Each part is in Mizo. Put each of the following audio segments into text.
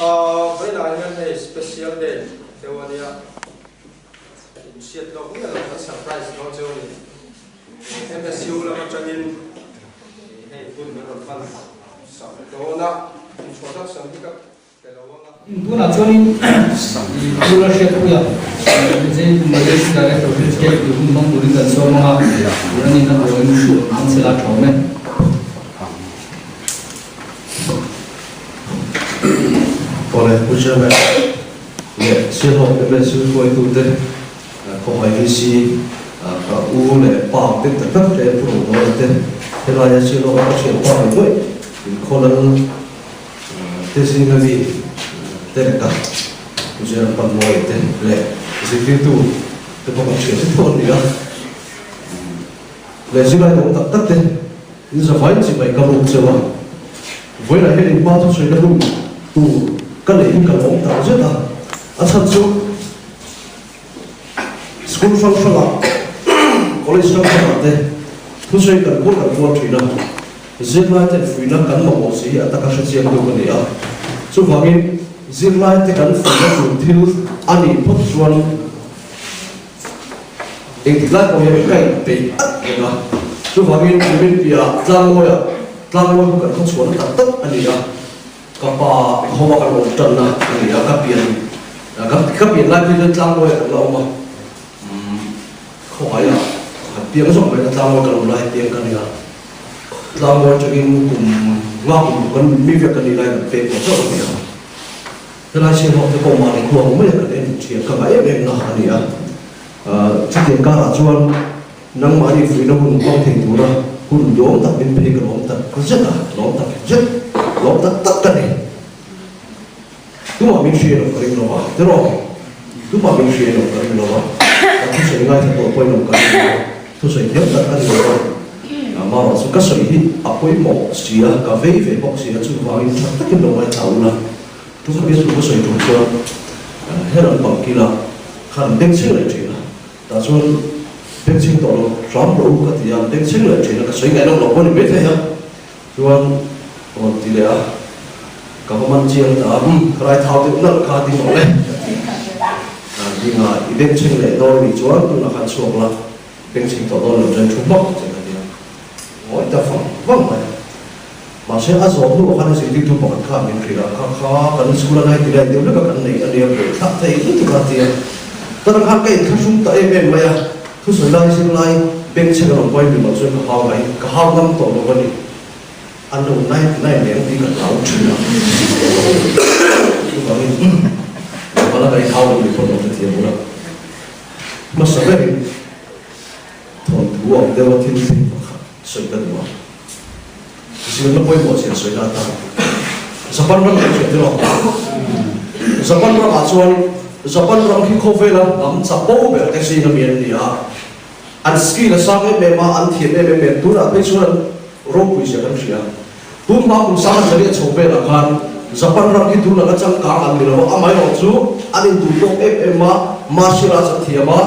Vawiinah hian hei special day deuh a nia, inhriat lawk miah lo kan surprise dawn chu a ni. MSU lam atangin hei hun kan rawn hman sak dawn a, introduction hi ka pe lo ang a. Tunah chuanin Pu Lalhriatpuia, Vijay Managing Director Hillscape tih hun hmang turin kan sawm ang a, tuna ni na buaiin an chhe la tha awm e. Awle Pu Chairman leh Sialhawk MSU hruaitute Khawhai VC ka u leh pa te tak tak te Pu Rohnawla te helaia Sialhawka ka thianpa ve nuaih inkhawl an te zinga mi te leh ka Pu Chairman Panmawia te leh zirtirtu te pawh kan thian te pawh an ni a. Leh zirlai awm tak tak te in zavai chibai ka ruk cheu a, vawiinah hian in pa thusawi na hun tur ka neih hi ka lawm tak zet a, a chhan chu school hrang hrangah college hrang hrangah te thusawi kan kual kan kual thin a, zirlai ten fuihna kan mamawh si hi a taka hrechiang tu ka ni a, chuvangin zirlai te kan fuihna tur thil a nih phawt chuan. Engtik lai pawh hian ka inpeih at reng a, chuvangin nimin piahah Tlangmawia, Tlangmawi chu kan khawchhuahna tak tak a ni a, ka pa hawa kan awm tanna a ni a, ka pian ka pian lai phei chuan Tlangmawia kan la awm a, umm khawngaiha han piang zawk mai kha Tlangmawi kan awm lai piang ka ni a, Tlangmawi atangin kum nga kum kan mi vek ka nih lai kan pek tawh chauh a ni a. Helai chhiahhlawk te pawh mahni khua ang maia kan en thiam ka ngah em em na a ni a. Chutiang karah chuan nangmahni fuihna hun hmang thei tura hun lawm tak min pe hi ka lawm tak zet a, lawm tak zet, lawm tak tak ka ni. Tumah min hria lo ka ring lo a, tiraw? Tumah min hria lo ka ring lo a, ka thusawi ngaithla tawh pawhin awm ka ring lo a, thusawi thiam tak a ni lo a. Amaherawh chu ka sawi hi a pawimawh si a, ka vei ve bawk si a, chuvangin tha takin lo ngaithla u la. Chu kha bialtu ka sawi tum chuan her an bang kil a, khan an bengchheng leh thin a, tah chuan bengchheng tawh lo hram rawh u ka ti a, an bengchheng leh thin a, ka sawi ngaih loh loh pawh a ni maithei a, chuan rawn ti leh a, ka va man chiang ta a, umm ka rai thau deuh nalh kha ding rawh le ka ti a, ding a, i bengchheng leh dawn anih chuan tunah khan chhuak la, bengchheng tawh dawn lo chuan thu hmak che ka ti a, ngawi ta vang vang mai. Mahse a zawh hnuah khan a zirtirtu pakhat kha min hrilh a, kha kha kan school a nai tilai deuh hlek a kan nei a nia buai thlak thei lutuk a tia. Tana khan ka inthlahrung ta em em mai a, thusawi lai zir lai beng chhek a rawn pawi mi loh chuan ka hau mai, ka hau ngam tawh lo a ni. An lo nai tilai mai ang tih ka hlau thin a. Chuvangin bala ka inhau lo mi pawh lo hrethiam ula. Hmasa berin thawnthu ang deuha thil thleng pakhat sawi ka duh a. Zirna pawimawh zia sawi la ta. Japan ram kan hriat rawh. Japan ramah chuan Japan ram hi khawvela hnam chapo ber te zing ami an ni a. An skill a sang em em a, an thiam em em em. Tunah phei chuan an ropui zia kan hria. Tun hma kum sang a zariah chho velah khan Japan ram hi tun anga changkang an ni lo a, amaherawh chu an induh tawk em em a, martial arts an thiam a,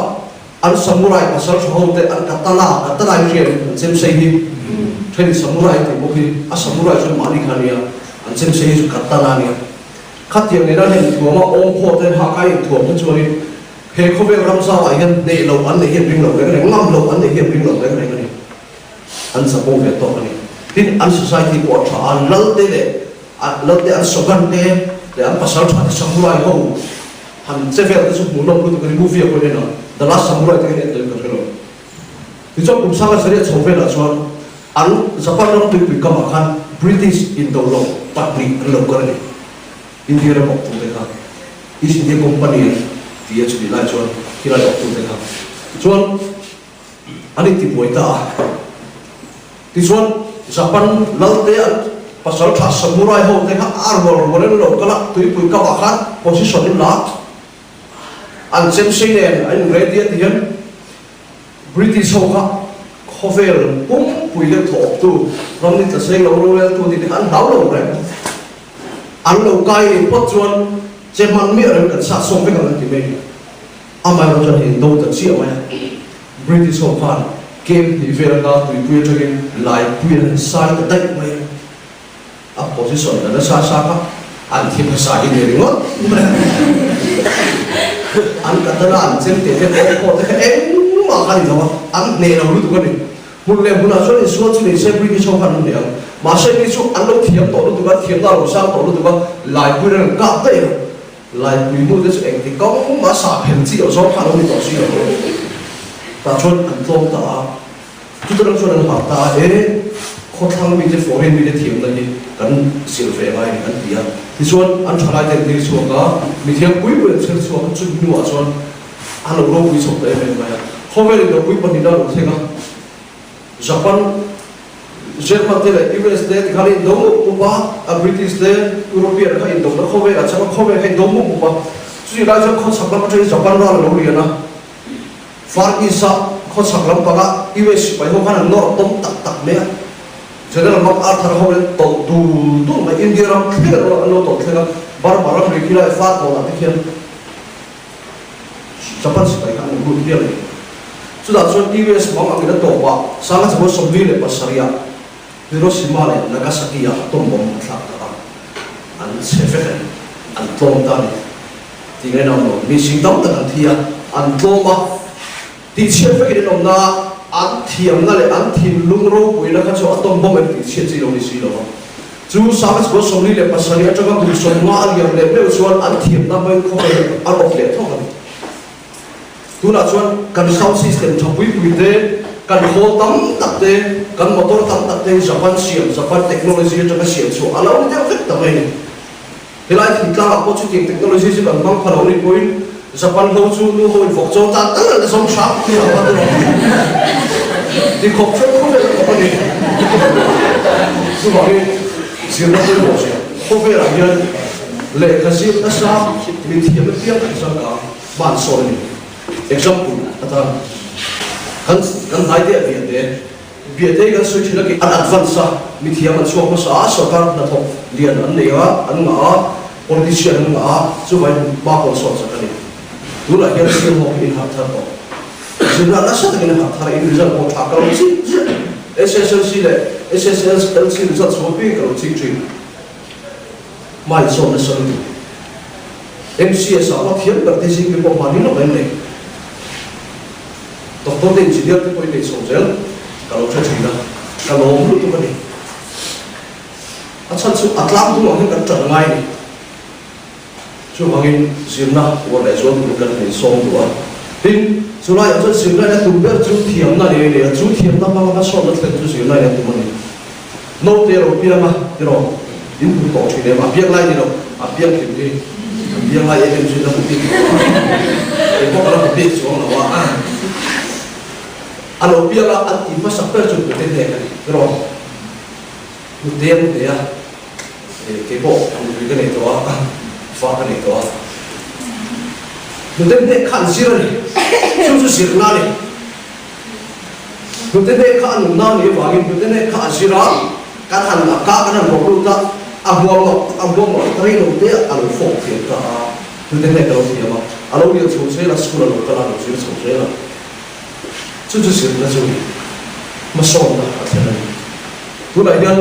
An samurai pasal tha ho te an katana, katana hi hriat an chemsei hi then samurai tih bawk hi a samurai chu mahni kha ania an chemsei hi chu katana ania. Khatiang nena an inthuam a awm phaw te hak a inthuam te chuanin he khawvel ram zauah hian hneh loh an neih hi an ring lo reng reng, ngam loh an neih hi an ring lo reng reng a ni. An chapo ve tawk a ni. Tin, an society pawh a tha a, lal te leh lal te an shogun te leh an pasal tha te samurai ho Han che vel te chu hmuhnawm lutuk a ni, movie ah pawhin en a, The Last Samurai te khan en tawhin ka hre lo. Tichuan kum sanga zariah chho velah chuan an Japan ram tuipui kamah khan British indo lo pahnih an lo kal a ni. India ram awktu te kha East India Company an ti a chutih lai chuan khilai awktu te kha chuan an intibuai ta a. Tichuan Japan lalte an pasal tha samurai ho te kha a rual rual in lo kal a, tuipui kamah khan position in la an chemsei nen an in ready a ti hian British ho kha khawvel pumpui deuh thawh awk tu ram ni tla seng lo roreltu tih te kha an hlau lo reng. An lo kai nih phawt chuan che hman miah reng kan sah sawm vek ang an ti mai. Amaherawh chuan in do ta chiah mai a, British ho khan camp hnih vel anga tuipui atangin laipui an han sai ta daih mai a, a position a nasa sa kha. An thi hmasa hi ni ringawt mai. An katana an chem teh te pawh pawh te kha engmah kha ni lo a, an hneh lo lutuk a ni. Hmun leh hmunah chuan insual chu ni se British ho khan an hneh ang. Mahse ni chu an lo thiam tawh lutuk a, thiamna a lo sang tawh lutuk a, Laipuiin an kap daih a. Laipui hnu te chu engti kawng mah sah phel chi loh zawng kha a lo ni tawh si lo. Tah chuan an tlawm ta a. Chuta ram chuan an hah ta a, E, khawthlang mite, foreign mite thiamna hi kan zir ve ngai a ni, an ti a. Tichuan, an thalai te an tir chhuak a, mithiam pui pui an chher chhuak a, chumi hnuah chuan a lo ropui chho ta em em mai a. Khawvel indopui pahnihna a lo thleng a, Japan, German te leh US te tikhan a indo mup mup a, a British te, European kha indona khawvel a chang a, khawvel kha indo mup mup a. Chutih lai chuan khawchhak lam atangin Japan ral a lo lian a. Far East-a khawchhak lampanga US sipai ho khan an nawr tawm tak tak mai a, General MacArthur ho in tawlh dul dul mai, India ram thleng an lo tawlh thleng a, Burma ram ri khi lai far tawnah te khian Japan sipai kha an lo lut hial a ni. Chutah chuan US mang angin a tawp a, Sanga Chawhmeh 47-ah Hiroshima leh Nagasaki-ah atom bomb a thlak ta a, an chhe vek a ni, an tlawm ta a ni. Ti ngai nang lo, mi sing tam tak an thi a, an tlawm a, tihchhiat vekin an awmna a, an thiamna leh an thinlung ropuina kha chu a tawm bawm em tihchhiat chi lo ni si lo a. Chu Sanga chhuah 47 atanga kum 50 a liam leh meuh chuan an thiamna hmangin khawvel an awp leh thawk a ni. Tunah chuan kan sound system tha pui pui te, kan hall tam tak te, kan motor tam tak te hi Japan siam, Japan technology atanga siam chhuah a lo ni deuh vek ta mai a ni. Helai thingtlangah pawh chutiang technology chu kan hmang pha lo ni pawhin Japan ho chu nu ho in vawk chaw tan tal an la zawng hram thei ang a tiraw? Ti khawp chuan khawvel a khawp a ni. Chuvangin zirna pawimawh zia khawvelah hian lehkha zir nasa mi thiam apiang kan changkang hman sawn a ni. Example atan kan kan hnai te a biate Biate kan sawi thin a kei an advance a, mithiam an chhuak hmasa a, sorkar hnathawk lian an nei a, an ngah a, politician an ngah a, chuvangin hma kawn sawn chak a ni. Tunah hian siam ho hi in harh thar tawh. Zirna nasa takin a harh thar a, in result pawh tha ka lo chik chiah. SSLC leh SSLC result chhuah apiangin ka lo chik thin. Hma in sawn nasa lutuk. MCS ah pawh thiam ber te zing te pawh mahni lawk an nei. Doctor te engineer te pawhin nei chho zel ka lo hre thin a, ka lawm lutuk a ni. A chhan chu a tlang dung ang hian kan tan ngai a ni. Chuvangin zirna uar leh zual turin kan han insawm duh a. Tin, chulaiah chuan zirna in a tum ber chu thiamna ni a ni a, chu thiamna hmanga hmasawnna thlen chu zirna in a tum a ni. Naute a lo piang a, tiraw? In hmu tawh thin em? A piang lai ni lo, a piang hlim hi a piang lai em em chu in la hmu bik lo a, kei pawh ka la hmu bik chuang lo a. A lo piang a, an tih hmasak ber chu hnute hnek a ni, tiraw? Hnute an hne a, kei pawh nupui ka nei tawh a, fa ka nei tawh a. Hnute hnek kha an zir a ni, chu chu zirna a ni. Hnute nek kha a nunna a nih avangin hnute nek kha a zir a, kan han a ka kan han rawk lut a, a huam loh a huam loh rei lo te a lo fawk thiam ta a, hnute nek a lo thiam a, a lo lian chho zel a, school a lo kal a, a lo zir chho zel a. Chu chu zirna chu hmasawnna a thlen a ni. Tunah hian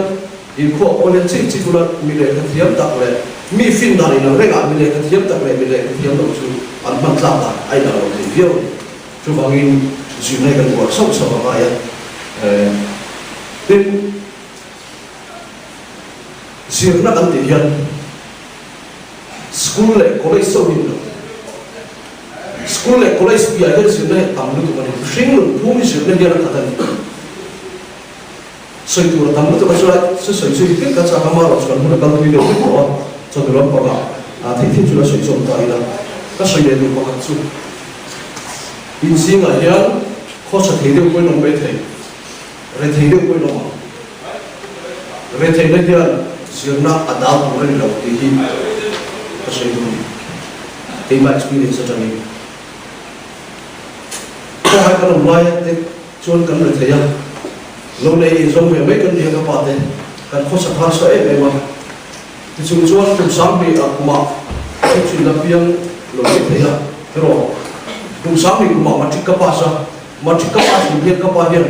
inkhua pawh hian chik chik ula mi lehkha thiam tak leh mi fin dan inang rengah mi lehkha thiam tak leh mi lehkha thiam lo chu an hman tlak dan a inang lo thei viau a ni. Chuvangin zirna hi kan uar sauh sauh a ngai a. Tin, zirna kan tih hian school leh college chauh hi ni lo. School leh college piah hian zirna hi a tam lutuk a ni. Mihring nun phung hi zirna hian a khat a ni. Sawi tur a tam lutuk a, chulai chu sawi chu hi ka chak a, marawh chu kan hun a kal thui deuh vek tawh a, chawhnu lam pangah theih theih chu la sawi chawm ta ila, ka sawi leh duh pakhat chu inzingah hian khawsa thei deuh pawhin awm mai thei, rethei deuh pawhin awm ang. Retheihna hian zirna a dal tur a ni lo tih hi ka sawi duh a ni, keimah experience atangin. Khawhai kan awm laia te chuan kan rethei a, lo nei inzawm ve mai kan ni a ka pa te, kan khawsa harsa em em a. Tichung chuan kum 2000 ah kumah thutchhin la piang lo mai thei a, erawh kum 2000 kumah matric ka pass a, matric ka pass hlim hian ka pa hian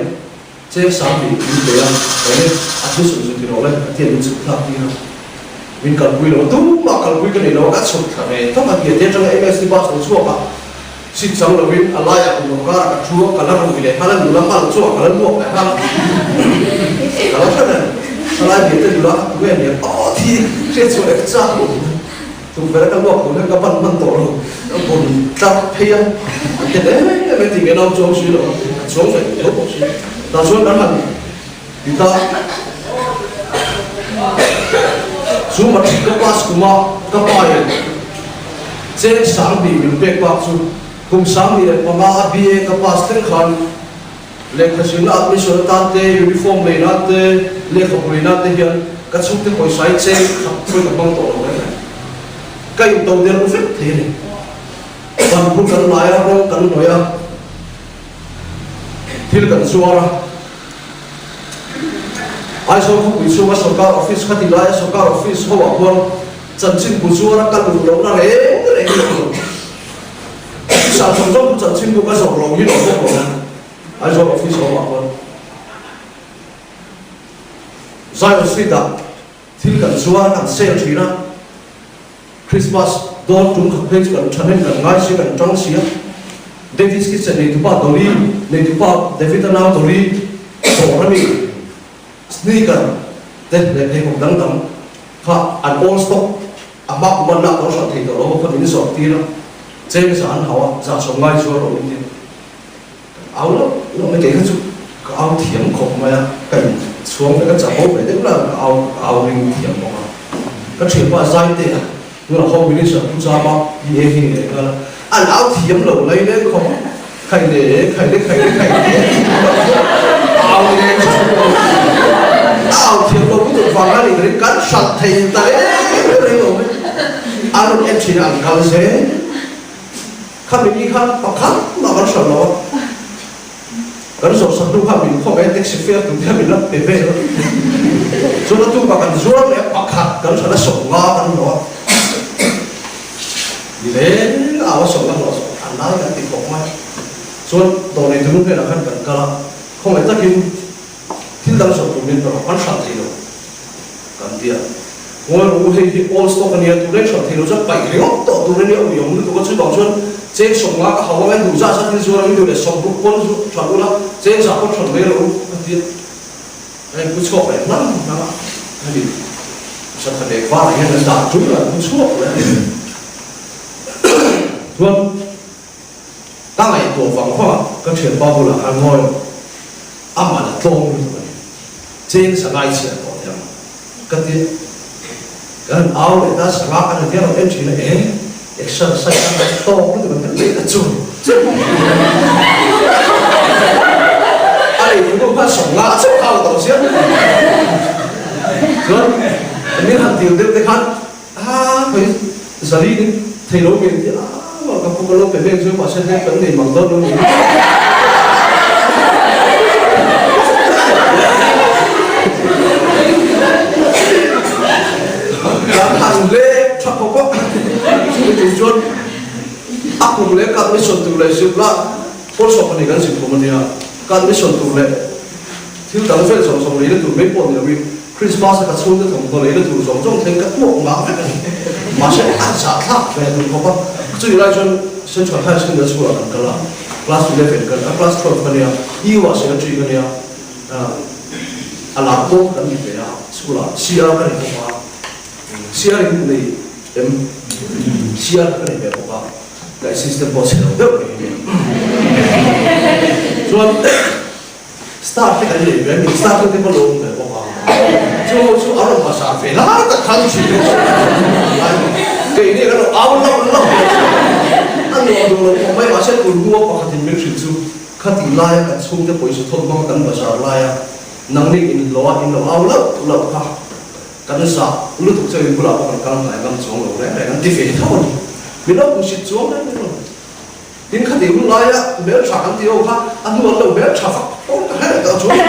cheng 2000 min pe a, enge a thil sawi chu ti rawh le a tian min chhuk thlak tir a. Min kalpui lo a, tumah kalpui ka nei lo a, ka chhuk thla ve tawp a, Biate atanga MST bus lo chhuak a, seat chang lovin a laiah kum lo karah ka thu a, ka la rui leh nghal a, nula nghal chuah ka la luak leh nghal a, ka la hre reng. Thalai Biate nula kha tunge nia? Aw thi hriat chhuah leh ka chak lo. Tukverh a ka luak tur hian ka ban hman tawh lo, ka bun tlar phei a, an ti hle mai tih nge nau chuang si lo a, ka chuang ve tho bawk si. Tah chuan kan han ti ta, chu matric ka pass kuma ka pa in cheng 2000 min pek bak chu kum 25 a BA ka pass thleng khan Lehkha zirna admission atan te, uniform lei nan te, lehkhabu lei nan te hian ka chhungte pawisa hi cheng khat pawhin ka hmang tawh lo reng reng. Ka into der ru vek thei a ni. Ban phur kan lai a, rawng kan hnawih a, thil kan zuar a. Aizawl khawpui chhunga sorkar office kha ti laia sorkar office ho ah khuan chanchinbu zuar a ka luh lohna reng reng hi a awm lo. Office-ah zawng zawng chu chanchinbu ka zawrh lo hi lo bawk lo. Aizawl office awmah pawn Zion Street-ah thil kan zuar kan sale thin a, Christmas dawn tum khat phei chu kan thahnem kan ngai si kan tang si a. David's Kitchen neitupa Dolly, neitupa David-a nau Dolly dawr a mi sneaker te leh pheikhawk dang dang kha an old stock A hma kum an lak tawh hran thei tawh lo kha min zawrh tir a, cheng za an hau a, za sawm ngai chu a rawn in tir. Kan au loh loh mai, kei kha chu ka au thiam khawp mai a, ka in chhuang ve, ka chapo ve deuh la, ka au ka au ring thiam bawk a. Ka thianpa Zaite a, tunah Home Minister Pu Chama PA hi ni leh nghal a, an au thiam lo lai leng khawp a, khai le khai le khai le khai le au leng a au thiam lo lutuk vang a nih ring kan hrat thei ta reng reng lo mai a rawn en thin a an kal zel khami ni khan pakhat mah kan hrat lo a kan zawh sak hnu khan min khawm e taxi fare tur hian min la pe vel a chuan a tukah kan zuar leh a pakhat kan hrat a 50 kan hlawh a Ni reng au a sawm a hlawh zawh an lai kan ti khawp mai. Chuan dawr nei tunu hnenah khan kan kal a, khawngaih takin thil dang zawh tur min pe rawh, kan hralh thei lo kan ti a. Ngawi rawh u, hei hi old stock a nia, tur reng hralh thei lo chuan paih ringawt tawh tur a nia, ui awm lutuk a, chuvang chuan cheng 50 ka hau ang e, duh zah zah thil zuar ang i duh leh 60 pawn zu hralh ula, cheng zah pawn hralh mai rawh u ka ti a. A inpu chhuak leh hnam hnam a, hemi satha leh varah hian an dah tul a, an pu chhuak leh a ni. Chuan ka ngaihtuah vang vang a, ka thianpa bulah khan ngawi a man a tlawm lutuk a ni, cheng sangai chhiah tawh teh ang ka ti a, kan han au leh ta sanga kan han hian a rawn en thin a, e exercise a kan tawk lutuk a kan leh ta chu a lei thu kha 50 a chauh kha tawh sia chuan min han dil deuh te khan a khawi zali in thei lo min ti a ka pu ka lo pe vel chu mahse hei kan nei mang dawn lo ni. Kan han leng tha khawp a, chumi tum chuan A kum leh ka admission tur leh zir lah pawl 12 kan zir kum a nia. Ka admission tur leh thil dang vel zawng zawng leina tur mai pawh ni loin Christmas a ka chhungte thawmhnaw leina tur zawng zawng thleng ka tuak ngah vek a ni. Mahse a zahthlak ve tur khawp a. Chutih lai chuan Central High School school ah kan kal a, class 11 kan a class 12 ka nia, EU ah secretary ka nia, a lar pawh kan ni ve a school ah CR ka ni bawk a. CR in nei em? CR ka nei ve bawk a, ka assistant pawh chhe lo deuh mai hi. Chuan staff te kan nei ve a ni, staff te pawh lo awm ve bawk a. Chu ho chu a rawn bazar ve lai tak khan thin bawk a. Keini kan lo au hlauh hlauh mai thin. A nuam duh lo khawp mai, mahse tun hnua pakhatin min hrilh chu khatih laia kan chhungte pawisa thawt hmanga kan bazar laia nangni inhlawh a in lo au hlauh hlauh kha Kan zah lutuk chu in bulah pawh kan kal hnai ngam chuang lo reng reng an ti ve tho a ni. Min lo hmuhsit chuang reng reng lo. Tin khati hun laia hmeltha kan tih ho kha a hnu an lo hmeltha fak pawh ka hre leh tawh chuang.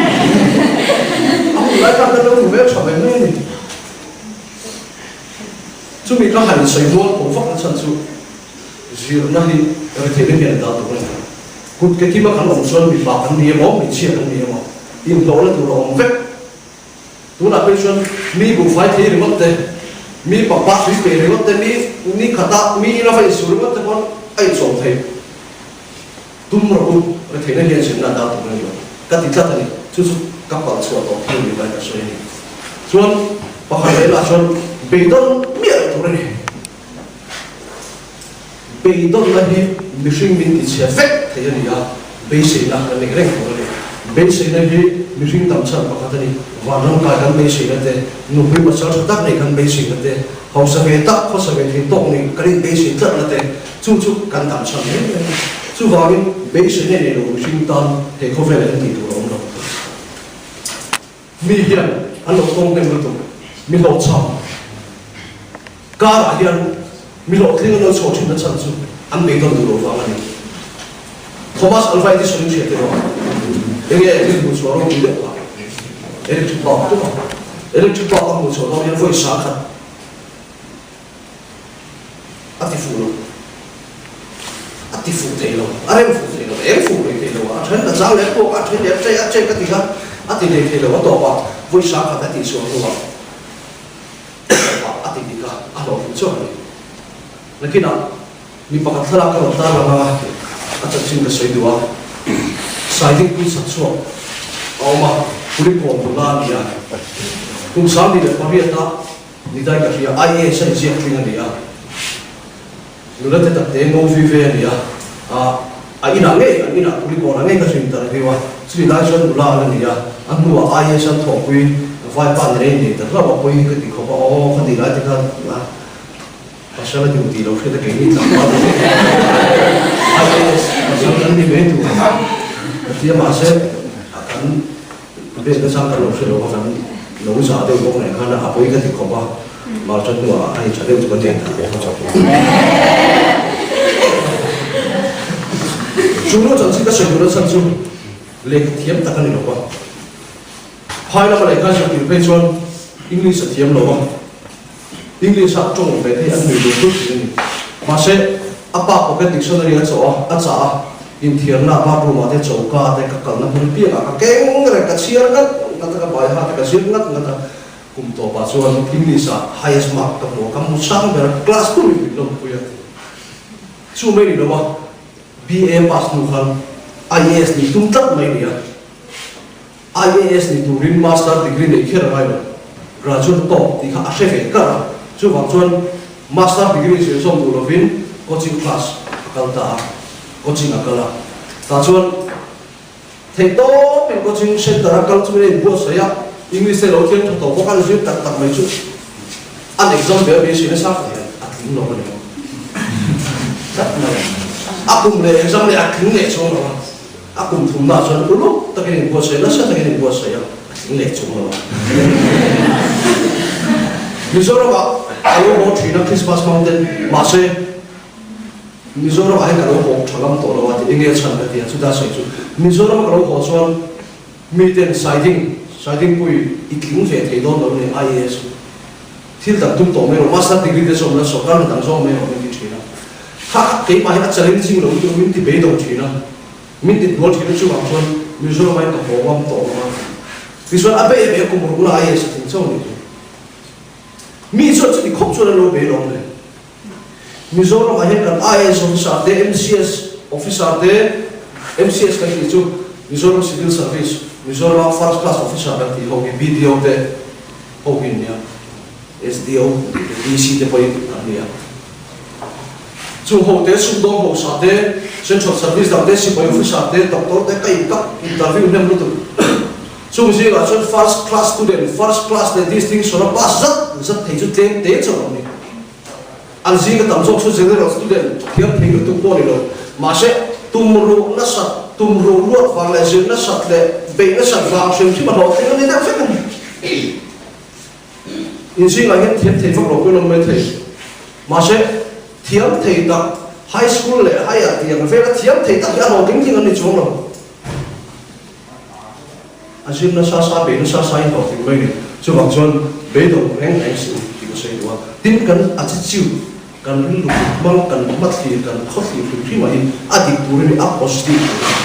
A hun lai khan kan lo hmu hmeltha ve mai a ni. Chumi ka han sawi mual pawh vak na chhan chu zirna hi rethei hian a dal tur a ni. Kut ke kima kan awm chuan mipa kan ni emaw hmeichhia kan ni emaw inhlawhna tur a awm vek. Tunah phei chuan mi buhfai thei ringawt te, Mi pangpar tui pe ringawt te, mi ni khata mi ina va insu ringawt te pawn a inchawm thei. Tum rawh u, retheihna hian zirna a dal tur a ni lo. Ka ti tlat a ni. Chu chu ka palh chhuah tawh thil ni lai ka sawi a ni. Chuan pakhat leh lah chuan beidawn miah loh tur a ni. Beidawnna hi mihring min tichhia vek thei a ni a, beiseina kan nei reng tur a ni. Beiseina hi mihring tam chhan pakhat a ni. Vanram kai kan beiseina te, nupui pasal tha tak nei kan beiseina te, hausa ve tak, khawsa ve thei tawk nei kan inbeisei tlatna te, chu chu kan tam chhan mai mai a ni. Chuvangin beiseina nei lo mihring tan he khawvelah hian tih tur a awm lo. Mi hian an lo tawng hnem lutuk, mi hlawhchham karah hian mi hlawhtling an lo chhuah thinna chhan chu an beidawn duh loh vang a ni. Thomas Alva Edison in hriat erawh enge thil hmuh chhuah ropui deuh kha electric bulb tum a, electric bulb a hmuh chhuah dawn hian vawi 10,000 A ti fuh lo. A ti fuh thei lo. A rem fuh thei lo. Eng fuh reng thei lo. A then a chang leh pawk, a then leh a che a che ka ti kha a ti hlei thei lo. A tawp a, vawi 10,000 a tih chhuah hnuah tawpah a ti dik a, a hlawhtling chuak a ni. Nakinah mi pakhat thlalak ka rawn tarlang a, a chanchin ka sawi duh a. Saidingpui chhak chhuak a awm a, Kulikawn nula a ni a. Kum 28 a Nidai ka hria, IAS a inziak tling a ni a, nula te tak te ngo vi ve a ni a, ah a inah ngei, an inah Kulikawnah ngei ka hrim ta review a, chumi lai chuan nula a la ni a, a hnuah IAS an thawhpui vaipa ni rei nei ta hlauh a, pawi ka ti khawp a, aw kha ti lai te khan pasal a duh tih lo hriat a keini tlangval te IAS pasal kan ni mai tur ka ti a, mahse kan Vel na chang kan lo hre lo a, kan lo zah deuh bawk nen khan a pawi ka ti khawp a, March a hnuah a intha deuh chu ka nen ta bawk a. Chu nu chanchin ka sawi duhna chhan chu lehkha thiam tak a ni lo va, phai lama lehkha zirtir phei chuan English a thiam lo a, English ah tawng ve thei an nui duh tlut thin a ni. Mahse, a pa pocket dictionary a chawh a, a chah a, inthiarna bathroom ah te choka te ka kalna hmun piangah ka keng reng, ka chhiar ngat ngat a, ka baiha te ka zir ngat ngat a, kum tawpah chuan English ah highest mark ka hmu a, ka hmu sang ber a, class pum in min lawmpui a. Chu mai ni lo a, BA pass hnu khan IAS nih tum tlat mai ni a. IAS ni turin Master degree neih kher a ngai lo, graduate tawk tih kha a hre ve kar a, chuvang chuan Master degree zir zawm duh lovin coaching class a kal ta a, coaching a kal a, tah chuan theih tawpin coaching center a kal chungin a inbuatsaih a, English te lo thiam tha tawh bawk a, an zir tak tak mai chu an exam ve a beisei nasa tak hian a tling lo a ni tlat mai a, a kum leh exam leh a tling leh chuang lo a. A kum thumna chuan uluk takin inbuatsaih, nasa takin inbuatsaih a, a tling leh chung lo a. Mizoramah a lo haw thin a Christmas hmang ten, mahse Mizoramah hian ka lo haw tha ngam tawh lo a tih enge a chhan ka ti a, chuta sawi chu Mizorama ka lo haw chuan miten Saiding, Saidingpui i tling ve thei dawn lo ni IAS thil dang tum tawh mai rawh, Master degree te zawm la sawrkar hna dang zawng mai rawh min ti thin a. Kha kha keimah hi a challenging lo lutuk a, min ti beidawng thin a, min ti hnual thin a, chuvang chuan Mizoram aiin ka haw ngam tawh lo a. Tichuan a bei a bei a kum ruk na IAS a tling chauh a nih chu. Mi chuan chuti khawp chuan an lo bei lo le. Mizoram ah hian kan IAS officer te, MCS officer te, MCS kan tih chu Mizoram Civil Service, Mizoram a first class officer kan tih ho hi BDO te ho hi an nia, SDO tih te, DC te pawhin an nia. Chung ho te, sumdawng hausa te, Central Service dang te, sipai officer te, doctor te ka inkap interview hnem lutuk. Chung zingah chuan first class student, first class leh distinction a pass zat zat thei chu tlem te chauh an ni. An zinga tam zawk chu general student thiam thei lutuk pawh a ni lo. Mahse, tum ruh nasat, tum ruh luat vang leh zir nasat leh beih nasat vang hrim hrim a hlawhtling a ni deuh vek a ni. In zingah hian thiam thei vak lo pawhin awm mai thei. Mahse, thiam thei tak, high school leh higher tih ang vela thiam thei tak hi a hlawhtling tling an ni chuang lo. A zir nasa sa, bei nasa sa in hlawhtling mai ni. Chuvang chuan beidawng reng reng suh tih ka sawi duh a. Tin, kan attitude, kan rilru hmang, kan hmathlir, kan khawthlir hrim hrimah hi a dik tur a ni, a positive tur a ni.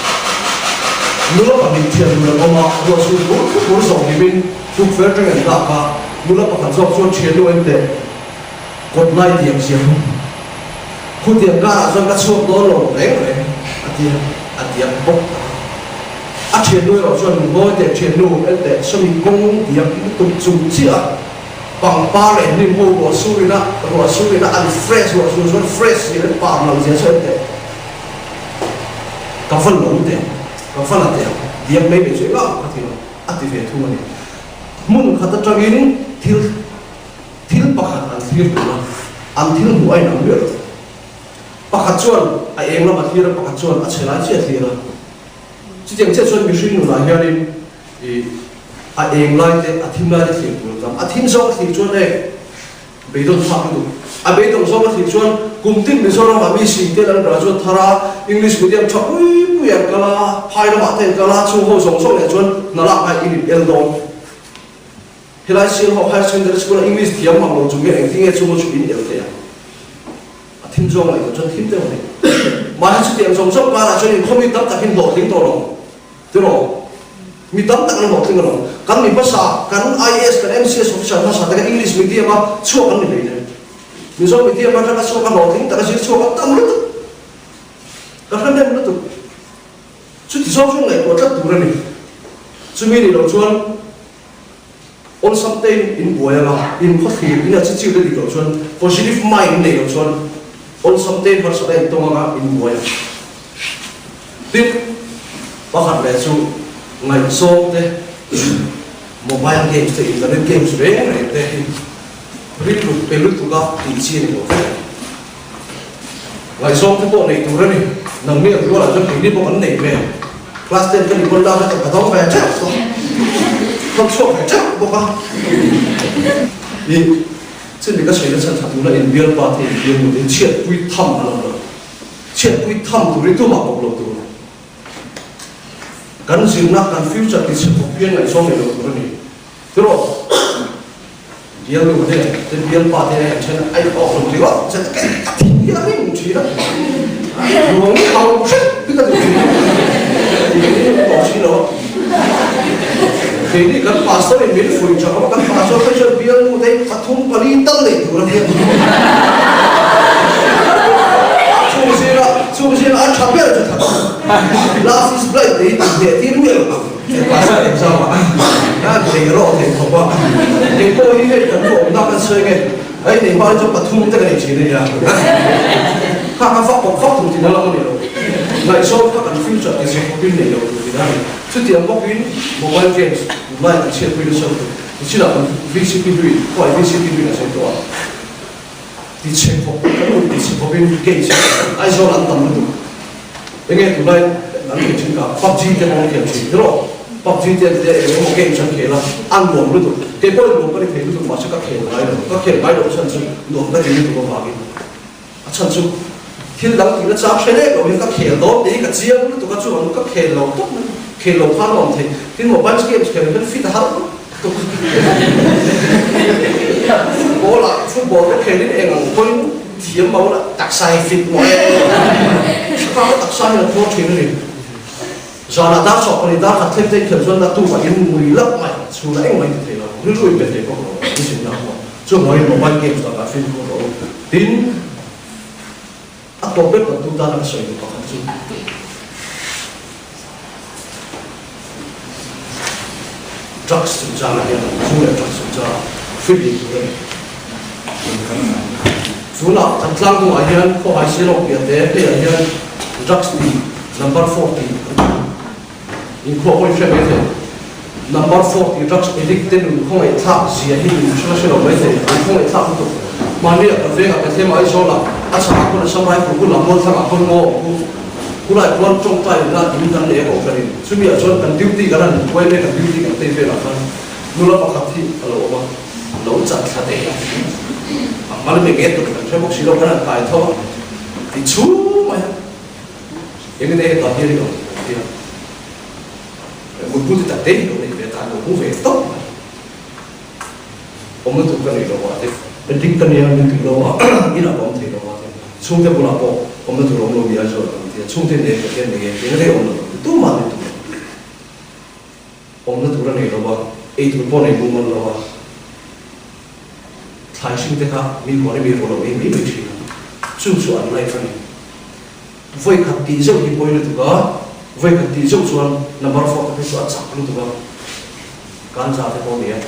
Nula pahnih thian nun an awm a, ruah chhun bur bur zawh hlimin tukverh atang an dak a, nula pakhat zawk chuan thiannu en teh. Kawt lai tiang siam hu. Khutiang karah chuan ka chhuak dawn lo reng reng a ti a, a tiang bawk tak a. A thiannu erawh chuan ngawi teh thiannu en teh sawmi kawng tiang lutuk chung chiah a pangpar leh hnim ho ruah sur ina ruah sur ina an fresh ruah sur chuan fresh zia an par lo zia chu en teh ka va lo teh ka va la teh ang tiang mai mai chu engah ka ti lo a ti ve thung a ni. Hmun khat atangin thil Thil pakhat an thlir tur a, an thil hmuh a inang miah lo. Pakhat chuan a eng lam a thlir a, pakhat chuan a chhe lai chiah a thlir a. Chutiang chiah chuan mihring nunah hianin ih a eng lai te, a thim lai te thlir tur a tam. A thim zawng a thlir chuan e beidawn thlak lutuk. A beidawng zawng a thlir chuan kum tin Mizoramah mi sing te an graduate thar a, English medium tha pui pui an kal a, phai lamah te an kal a, chung ho zawng zawng leh chuan hna lak ngai in in el dawn. Helai Sialhawk Higher Secondary School a English thiam mang lo chung hian engtin nge chhungaw chu in el theih ang? A thim zawng ngaih loh chuan thim deuh a ni. Mahse chutiang zawng zawng karah chuan inkhawm mi tam tak hi hlawhtling tawh lo tiraw? Mi tam tak an hlawhtling alawm. Kan mi hmasa, kan IAS, kan MCS officer hmasa te kha English medium a chhuak an ni hlei nen. Mizo medium atanga chhuak a hlawhtling tak a zir chhuak a tam lutuk. Ka hre hnem lutuk. Chuti zawng chu ngaihtuah tlat tur a ni. Chumi nih loh chuan Awlsam tein in buai anga, in khawthlir in a chi chiu te dik loh chuan positive mind nei loh chuan awlsam tein harsat a intawng anga in buai ang. Tin, pakhat leh chu ngaihzawng te, mobile games te, internet games reng reng te hi rilru pe lutuk a tih chi a ni lo vek. Ngaihzawng te pawh nei tur a ni. Nangni ang rualah chuan keini pawh kan nei ve. Class ten ka ni pawn lak ka dawng ve teuh tawh. Ka chhuak ve teuh bawk a. Ih, chumi ka sawi nasa tha tuna inbialpa te inbial nu te hi chhiatpui tham a lo lo. Chhiatpui tham tur hi tumah bawk lo tur. Kan zirna, kan future ti chhe khawp hian ngaihzawng nei lo tur a ni. Tiraw? Bial nu te te bial pa te an then ai awk lo tih rawh che ka ka thin hi a ring thin a ruang hi hau hrep hi ka duh thin a tawh si lo keini kan pastor in min fuih tha kan pastor te chuan bial nu te pathum pali tal nei tur a nia chung zira chung zira a tha ber chu tha love is blind te hi tih hneh tir miah lo PUBG te pawh an khel thin tiraw? PUBG te an tia eng emaw games an khel a, a nuam lutuk. Kei pawhin nuam ka ni thei lutuk mahse ka khel ngai lo. Ka khel ngai loh chhan chu nuam ka ti lutuk avangin a chhan chu thil dang tihna chang hre lek lo hian ka khel dawn tih hi ka chiang lutuk a, chuvangin ka khel lo tawp mai. Khel lo khan a awm thei. Tin mobile games khel hian fit a har lutuk. Football ah football te khelin eng ang pawhin Thiam bo la taksa hi fit maw e. Thla taksa hi a thaw thin a ni. Zanah dar chawh pahnih dar khat thleng thleng chuan na tumah in mui lap mai chhunah engmah in ti thei lo rilru in pe thei bawk lo in zirna a hmu a. Chuvangin mobile games lakah fimkhur rawh u. Tin, a tawp ber kan tu tana ka sawi duh pakhat chu Drugs chungchangah hian zu leh drugs chungchangah fimhlim tur a ni. Tunah kan tlang hnungah hian khawhai Silawk piah te hleiah hian drugs ti number 40 an ti. Inkhua pawhin hre mai thei. Number 40 drugs addict te nun khawngaihthlak zia hi min hre hre lo mai thei. An khawngaihthlak lutuk. Mahni ah kan vengah Bethlehem Aizawlah a chhakah khawn Assam Rifle bulah Mualthlangah khawn ngaw awm khu. Khulai khuan tawngtai na in kan nei a koh hran in chumi ah chuan kan duty kan han huai mek a duty kan tei velah khan nula pakhat hi a lo awm a, a lo chat thla teh a, a mal me nge tur kan hre bawk si lo kan han kai tho a, ti chhung mai a, eng nge hetah hian i awm kan ti a, mutbu ti tak te hi lo nei ve ta an lo hmu ve tawp mai, awmna tur ka nei lo a ti. Endik ka nia min tih lo a, inah ka awm thei lo a ti. Chhungte bulah pawh awmna tur awm lo mi Aizawl ah kan ti a, chhungte nei Pathian nei nge eng rei awm lo ti tumah min tum lo. Awmna tur a nei lo a, ei tur pawh nei mumal lo a. Thlai hring te kha mi huan i mi rual lo ei mai mai thin a, chu chu an life a ni. Vawi khat tih zeuh hi pawi lutuk a, vawi khat tih zeuh chuan number four te phei chu a chak lutuk a, ganja te pawh a ni a,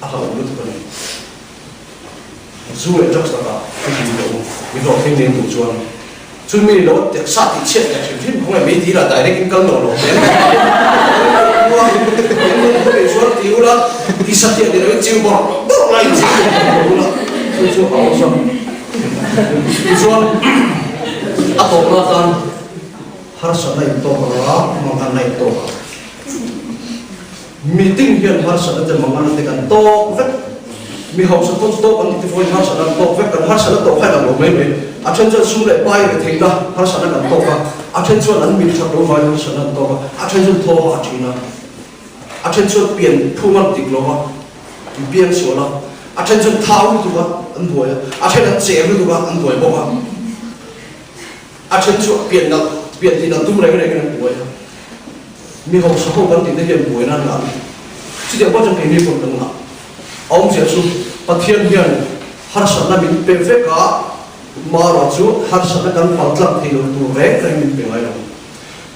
a hlauhawm lutuk a ni. Zu leh drugs lakah ka hlim lo, mi hlawhtling nen duh chuan chu mi lo taksa tih chhiat leh hrim hrim khawngaih mai dil ah direct in kal lo lo hmel mai chuan ti ula ti satliah ni loin chiu bawrh bawrh lai in chiu bawrh bawrh ula chu chu a awlsam tichuan a tawpna atan harsatna intawk anga manganna intawk a. Meeting hian harsatna te mangan te kan tawk vek. Mi hausa pawn tawk an ti te pawhin harsatna an tawk vek. Kan harsatna tawh kha inang lo mai mai. A then chuan sum leh pai ve theihna harsatna kan tawk a, a then chuan an mit that lo vangin harsatna an tawk a, a then chuan thaw hah thin a, a then chuan pian phung an dik lo a, an piang sual a, a then chuan thau lutuk a an buai a, a then an cher lutuk a an buai bawk a, a then chu pian nalh pian tih nalh tum reng rengin an buai a. Mi hausa ho kan tihte hian buaina an ngah a ni. Chutiang pawh chuan keini pawh kan ngah. A awmzia chu Pathian hian harsatna min pe vek a, marawh chu harsatna kan pal tlang thei lo tur reng reng min pe ngai lo.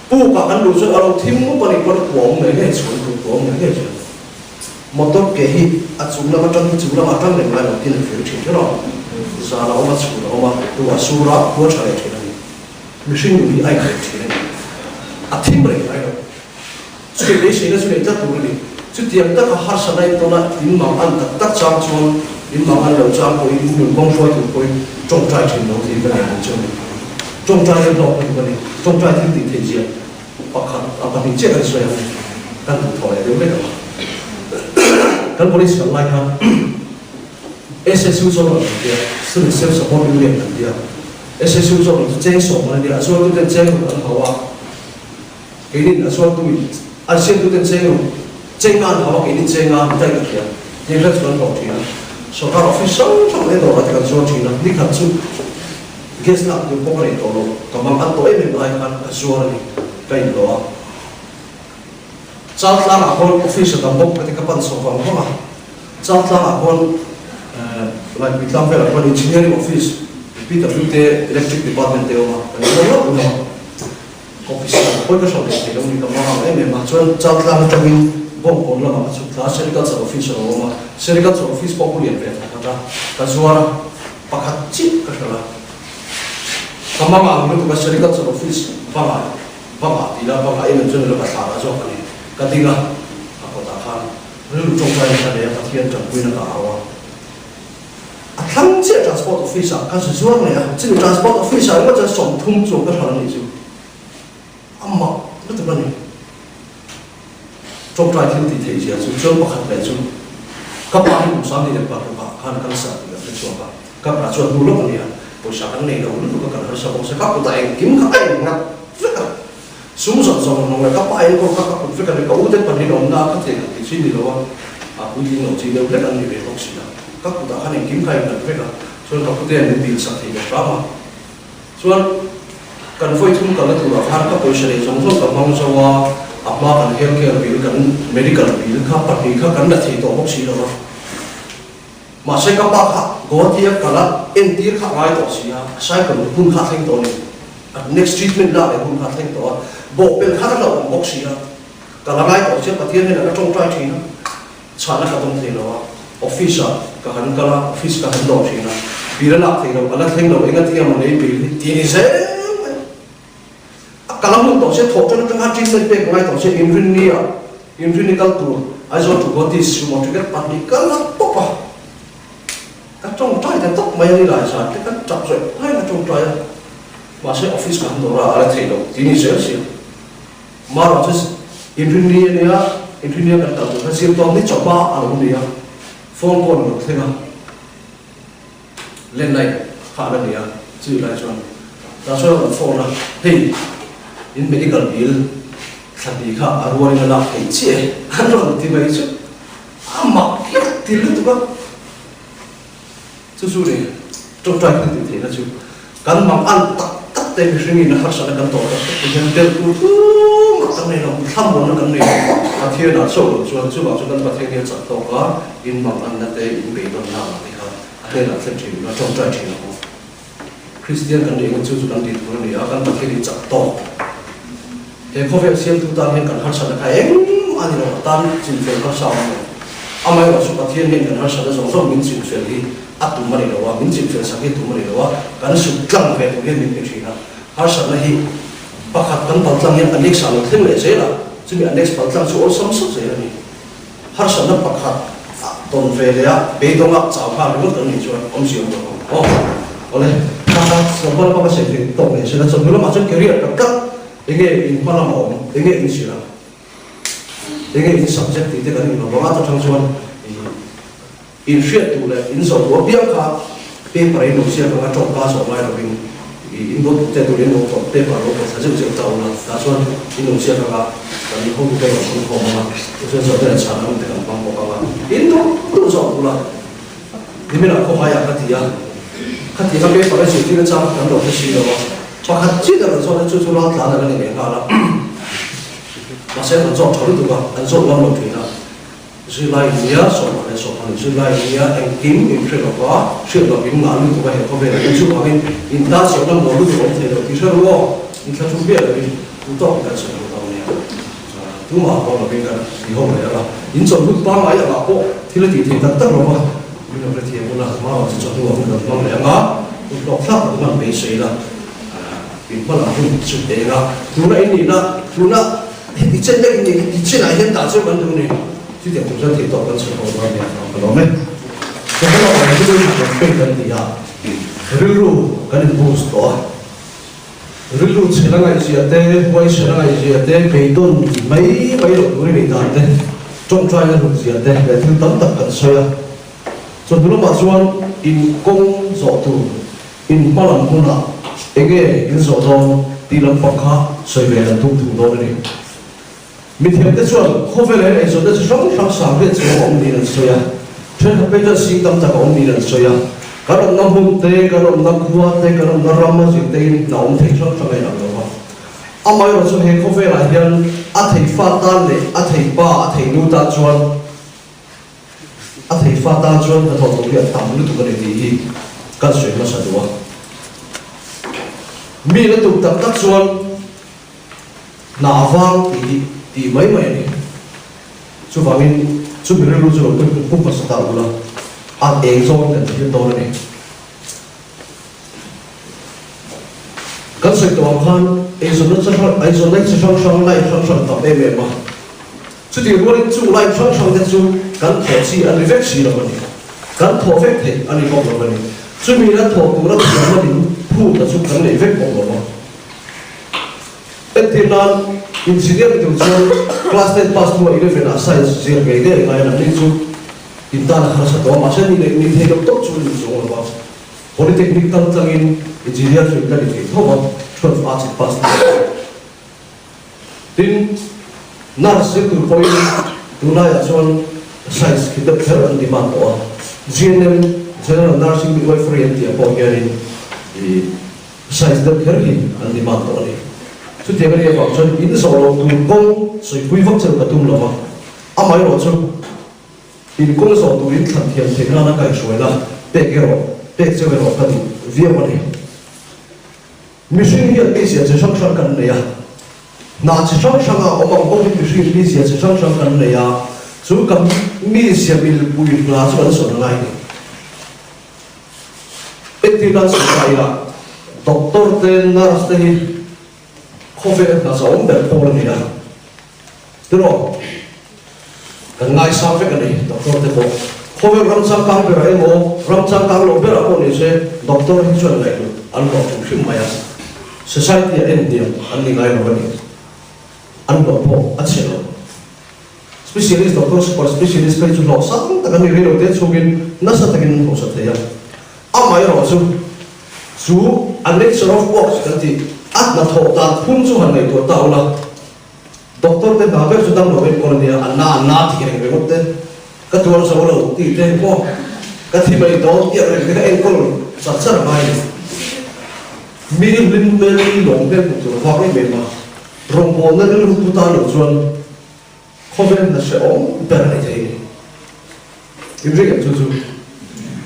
Pukah kan luh chuan a lo thim mup a nih pawn a kuah awm ngei ngei chuan tur kuah awm ngei ngei chuan motor ke hi a chung lam atang hi chung lamah atang reng ngai lo tin a fir thin thin a, zan a awm a, chhun a awm a, ruah a sur a, khua tha leh thin a ni. Mihring nun hi a inrem thin a ni. A thim reng ngai lo. Chutih beiseina chu nei tlat tur a ni. Chutiang taka harsatna in tawna in mang an tak tak chang chuan in mang an lo chang pawhin in nun kawng hruai tur pawhin tawngtai thin lo tih ka nei ang chu a ni. Tawngtai hi hlawk lutuk a ni. Tawngtai thil tih theih zia pakhat a pahnih chiah kan sawi ang kan duhthawh leh deuh vek ang. Kan police kal lai khan SSU zawng an tia, Student Self Support Union an tia. SSU zawk lam chu cheng sawm an nia, a zuartu ten cheng ruk an hau a, keinin a zuartu in an siamtu ten cheng ruk cheng nga an hau a, keinin cheng nga an daih ka hria, heng hriat chu kan hlawh thin a, sorkar office hrang hrang leh dawrah te kan zuar thin a, nikhat chu gas lak tur pawh ka nei tawh lo, ka mang an tawh em em lai khan ka zuar a ni, ka inhlawh a. Chaltlangah khawn office a tam bawk ka ti ka pan chho vang vang a, Chaltlangah khawn Laipui tlang velah khawn engineering office PWT electric department te a awm a, kan inlo hlauh hlauh a, office ah khawi ka hrilh leh thei lo ni ka hmang ang em em a, chuan Chaltlang atangin Bawngkawn lamah ka chhuk thla a, Sericulture office a lo awm a, Sericulture office pawh pu lian ve thawk khat a, ka zuar a, pakhat chiah ka hrilh a, ka hmang ang lutuk a Sericulture office bangah. Bangah tih la, bangah em em chuan ilo ka thla ta zawk a ni. Ka ding a, a kawtah khan rilru tawngtai nasa leh a Pathian tanpuina ka au a. A thlang chiah Transport Office ah ka zu zuar leh a, chumi Transport Office ah ringawt chuan 30 chuang ka hral a nih chu. A mak lutuk a ni. Tawngtai thil tih theih zia chu chuan pakhat leh chu ka pa hi kum 26 ah khan cancer tih a hre chhuak a, ka pa chuan hnu lawk a nia, pawisa kan nei lo lutuk a kan harsa bawk se ka kutah engkim kha a innghat vek a, sum zawng zawng ang leh ka pa enkawl kha ka kut vek a ni, ka ute pahnih awmna a ka thei khat tih chi ni lo a, a puitling lo chi deuh hlek an ni ve bawk si a, ka kutah khan engkim kha a innghat vek a, chuan ka pute an min dil sak thei lo hram a. Chuan kan vawi thum kalna turah khan ka pawisa leh zawng zawng ka hmang zo a, a hma kan health care bill kan medical bill kha pahnih kha kan la thei tawh bawk si lo va. Mahse ka pa kha Guwahati a kal a, entir kha a ngai tawh si a, a cycle hun kha a thleng tawh a ni. A next treatment lak leh hun kha a thleng tawh a, bawhpelh kha a hlauhawm bawk si a, ka la ngai tawh chiah Pathian hian a la tawngtai thin a. Chhahna ka dawng thei lo a, office ah ka han kal a, office ka han dawh thin a, bill a lak thei lo, a la thleng lo, enga tinge maw nei bill hi ti ni zel mai. A kal a hmun tawh se, thawh tan atanga treatment pek ngai tawh se, inrinni ah, inrinni kal tur Aizawl to Guwahati sumo ticket pahnih kal a pawp a, ka tawngtai ta tawp mai a ni lai zan te ka tap zawih mai ka tawngtai a, mahse office ka han dawr a, a la thei lo ti ni zel sia. Marawh chu inrinni a nia, inrinnia kan kal tur kha zir tawp ni chawpa a lo ni a, phone call a lo thleng a, landline kha a la ni a, chumi lai chuan tah chuan a rawn phone a, hei in medical bill thla hnih kha a rualin a lak theih chiah e an rawn ti mai chu a mak hian ti lutuk a, Chu chu ni, tawngtai thil tih theihna chu kan mang an tak tak te mihringin a harsatna kan tawh tak tak te hian tel tur tumah kan nei lo, thlamuanna kan nei lo. Pathianah chauh lo chuan chuvang chu kan Pathian hi a chak tawk a, in mang anna te, in beidawnna ang te kha. A hnenah thlen thin ila, tawngtai thin ang u. Kristian kan nih angin chu chu kan tih tur a ni a, kan Pathian in chak tawk. He khawvel siamtu tan hian kan harsatna kha engmah a ni lo, a tan chinfel harsa a awm lo. Amaherawhchu Pathian hian kan harsatna zawng zawng min chinfel hi a tum a ni lo a, min chinfel sak hi a tum a ni lo a, kan sut tlang ve tur hian min pe thin a. Harsatna hi pakhat kan pal tlang hian a next ah lo thleng leh zel a, chumi a next pal tlang chu awlsam sawt zel a ni. Harsatna pakhat ah tawn ve leh a, beidawng ah chau nghal ringawt kan nih chuan awmzia awm lo ang. Aw awle, kha kha sawmhma lama ka sawi theih tawk leh sin a, chawhnu lamah chuan career tak tak enge in hma lama awm, enge in zir ang, enge in subject tih te kan inlo vang a, ta chang chuan ih in hriat duh leh in zawh duh apiang kha paper in lo ziak ang a, tawngka zawh ngai lovin ih in lo te tur in lo tawh paper lo tawh thla zeuh zeuh ta ula, tah chuan in lo ziak ang a, kan hotu te rawn thun khawm ang a, tichuan zawh te leh chhan ang te kan hmang bawk ang a, in duh duh zawh ula. Niminah khawhaiah ka ti a, khatianga paper a zirtir achang kan lo hre si lo a, pakhat chiah a rawn zawt a, chu chu raltlan a la ni leh nghal a, mahse an rawn zawt tha lutuk a, an zawt ngam lo thin a, zirlai nia sawmhah leh sawmhah zirlai nia engkim in hre lo va, hriat loh in ngah lutuk a he khawvelah hian chuvangin in tan siamna mawl lutuk a awm thei lo tih hre ru aw, in thla thu miah lovin tu tawk in kan sawi ho dawn nia. Tumah pawh lovin kan ti ho mai ang a, in chawlhlut pangngai angah pawh thil a tih theih tak tak lo va, min lo hrethiam ula, hma chu chawhnu ah hun kan hmang leh ang a, hun hlawk thlak tak hman beisei ila, in hma lam hun chu eng a, tuna in nihna, tuna heti chen lek in nih, heti chenah hian dah cheu kan duh ni, chutiang tur chuan theihtawp kan chhun ho dawn nia, ka lawm e. Chawhnu ah kan rilru kan pek kan ti a, rilru kan in boost tawh a. Rilru chhe la ngaihzia te, huaisen a ngaihzia te, beidawn mai mai loh tur i nih dan te, tawngtai a hlut zia te leh thil tam tak kan sawi a. Chawhnu lamah chuan in kawng zawh tur, in hma lam hmunah enge in zawh dawn tih lampang kha sawi ve kan tum thung dawn a ni. Mithiamte chuan khawvel ah hian eizawnna chi hrang hrang sang riat chhung a awm niin an sawi a, thenkhat phei chuan sing tam tak a awm niin an sawi a. Kan awmna hmun te, kan awmna khua te, kan awmna ram a zir tein hna awm thei hrang hrang a inang lo va. Amaherawhchu chu he khawvelah hian a thei fa tan leh a thei pa, a thei nu tan chuan a thei fa tan chuan hnathawh tur hi a tam lutuk a ni tih hi kan sawi hmasa duh a. Mi la tuk tak tak chuan. Hna vang tih hi tih mai mai a ni. Chuvangin chumi rilru chu lo pui hmuk hmuk hmasa ta ula, a eng zawngin kan thlir dawn a ni. Kan sawi tawh ang khan eizawnna chi hrang eizawnna hi chi hrang hrang line hrang hrang tam em em a. Chutih rualin chung line hrang hrang te chu kan thawh chi a ni vek si lo a ni. Kan thawh vek theih a ni bawk lo a ni. Chumi la thawh tura thiamna min phut a chu kan nei vek bawk lo a. Entir nan, engineer ni tur chuan class ten pass hnuah eleven ah science zir ngei ngei a ngai a, nangni chu in tan a harsa tawh a, mahse ni leh ni thei lo tawp chu in zawng lo va, polytechnic kal tlangin engineer chu in la ni thei tho va, 12 arts in pass hnuah chuan. Tin, nurse zir tur pawhin tunlaiah chuan science khi deuh kher an demand tawh a, GNM, General Nursing Midwifery an tih ah pawh hianin ih, Size deuh kher hi an demand tawh a ni. Chutiang a nih avang chuan in zawh loh tur kawng sawipui vak chu ka tum lo va, amaherawh chu in kawng zawh turin thlan thiam theih nana kaihhruaina pek erawh pek cheu erawh ka duh viau a ni. Mihring hian mizia chi hrang hrang kan nei a, hna chi hrang hranga awm ang bawkin mihring mizia chi hrang hrang kan nei a, chu kan mizia milpui hna chu kan sawn ngai a ni. Entir nan sawi ta ila, doctor te, nurse te hi khawvel hna zahawm ber pawl a ni a, tiraw? Kan ngaisang vek a ni, doctor te pawh. Khawvel ram changkang berah emaw, ram changkang lo berah pawh ni se, doctor hi chuan ngaihhlut an hlawh hrim hrim mai a, society ah en hniam an ni ngai lo a ni, an hlawh pawh a chhe lo. Specialist doctor super specialist phei chu hlawh sang tak an ni rei lo te chhungin nasa takin an hausa thei a. Amaherawh chu chu a nature of work kan tih a hnathawh dan phung chu han ngaihtuah ta ula, doctor te hna ber chu dam lo enkawl a nia, a na a na tih reng ringawt te, ka tuar zo lo tih te maw, ka thi mai dawn tih ang reng te kha enkawl char char a ngai a ni. Mi hlim hmel, mi lawm hmel hmuh tur a vak em em a, rawngbawlna rilru pu tan lo chuan Khawvel hna hrehawm ber a ni thei ni. In ring em chu chu?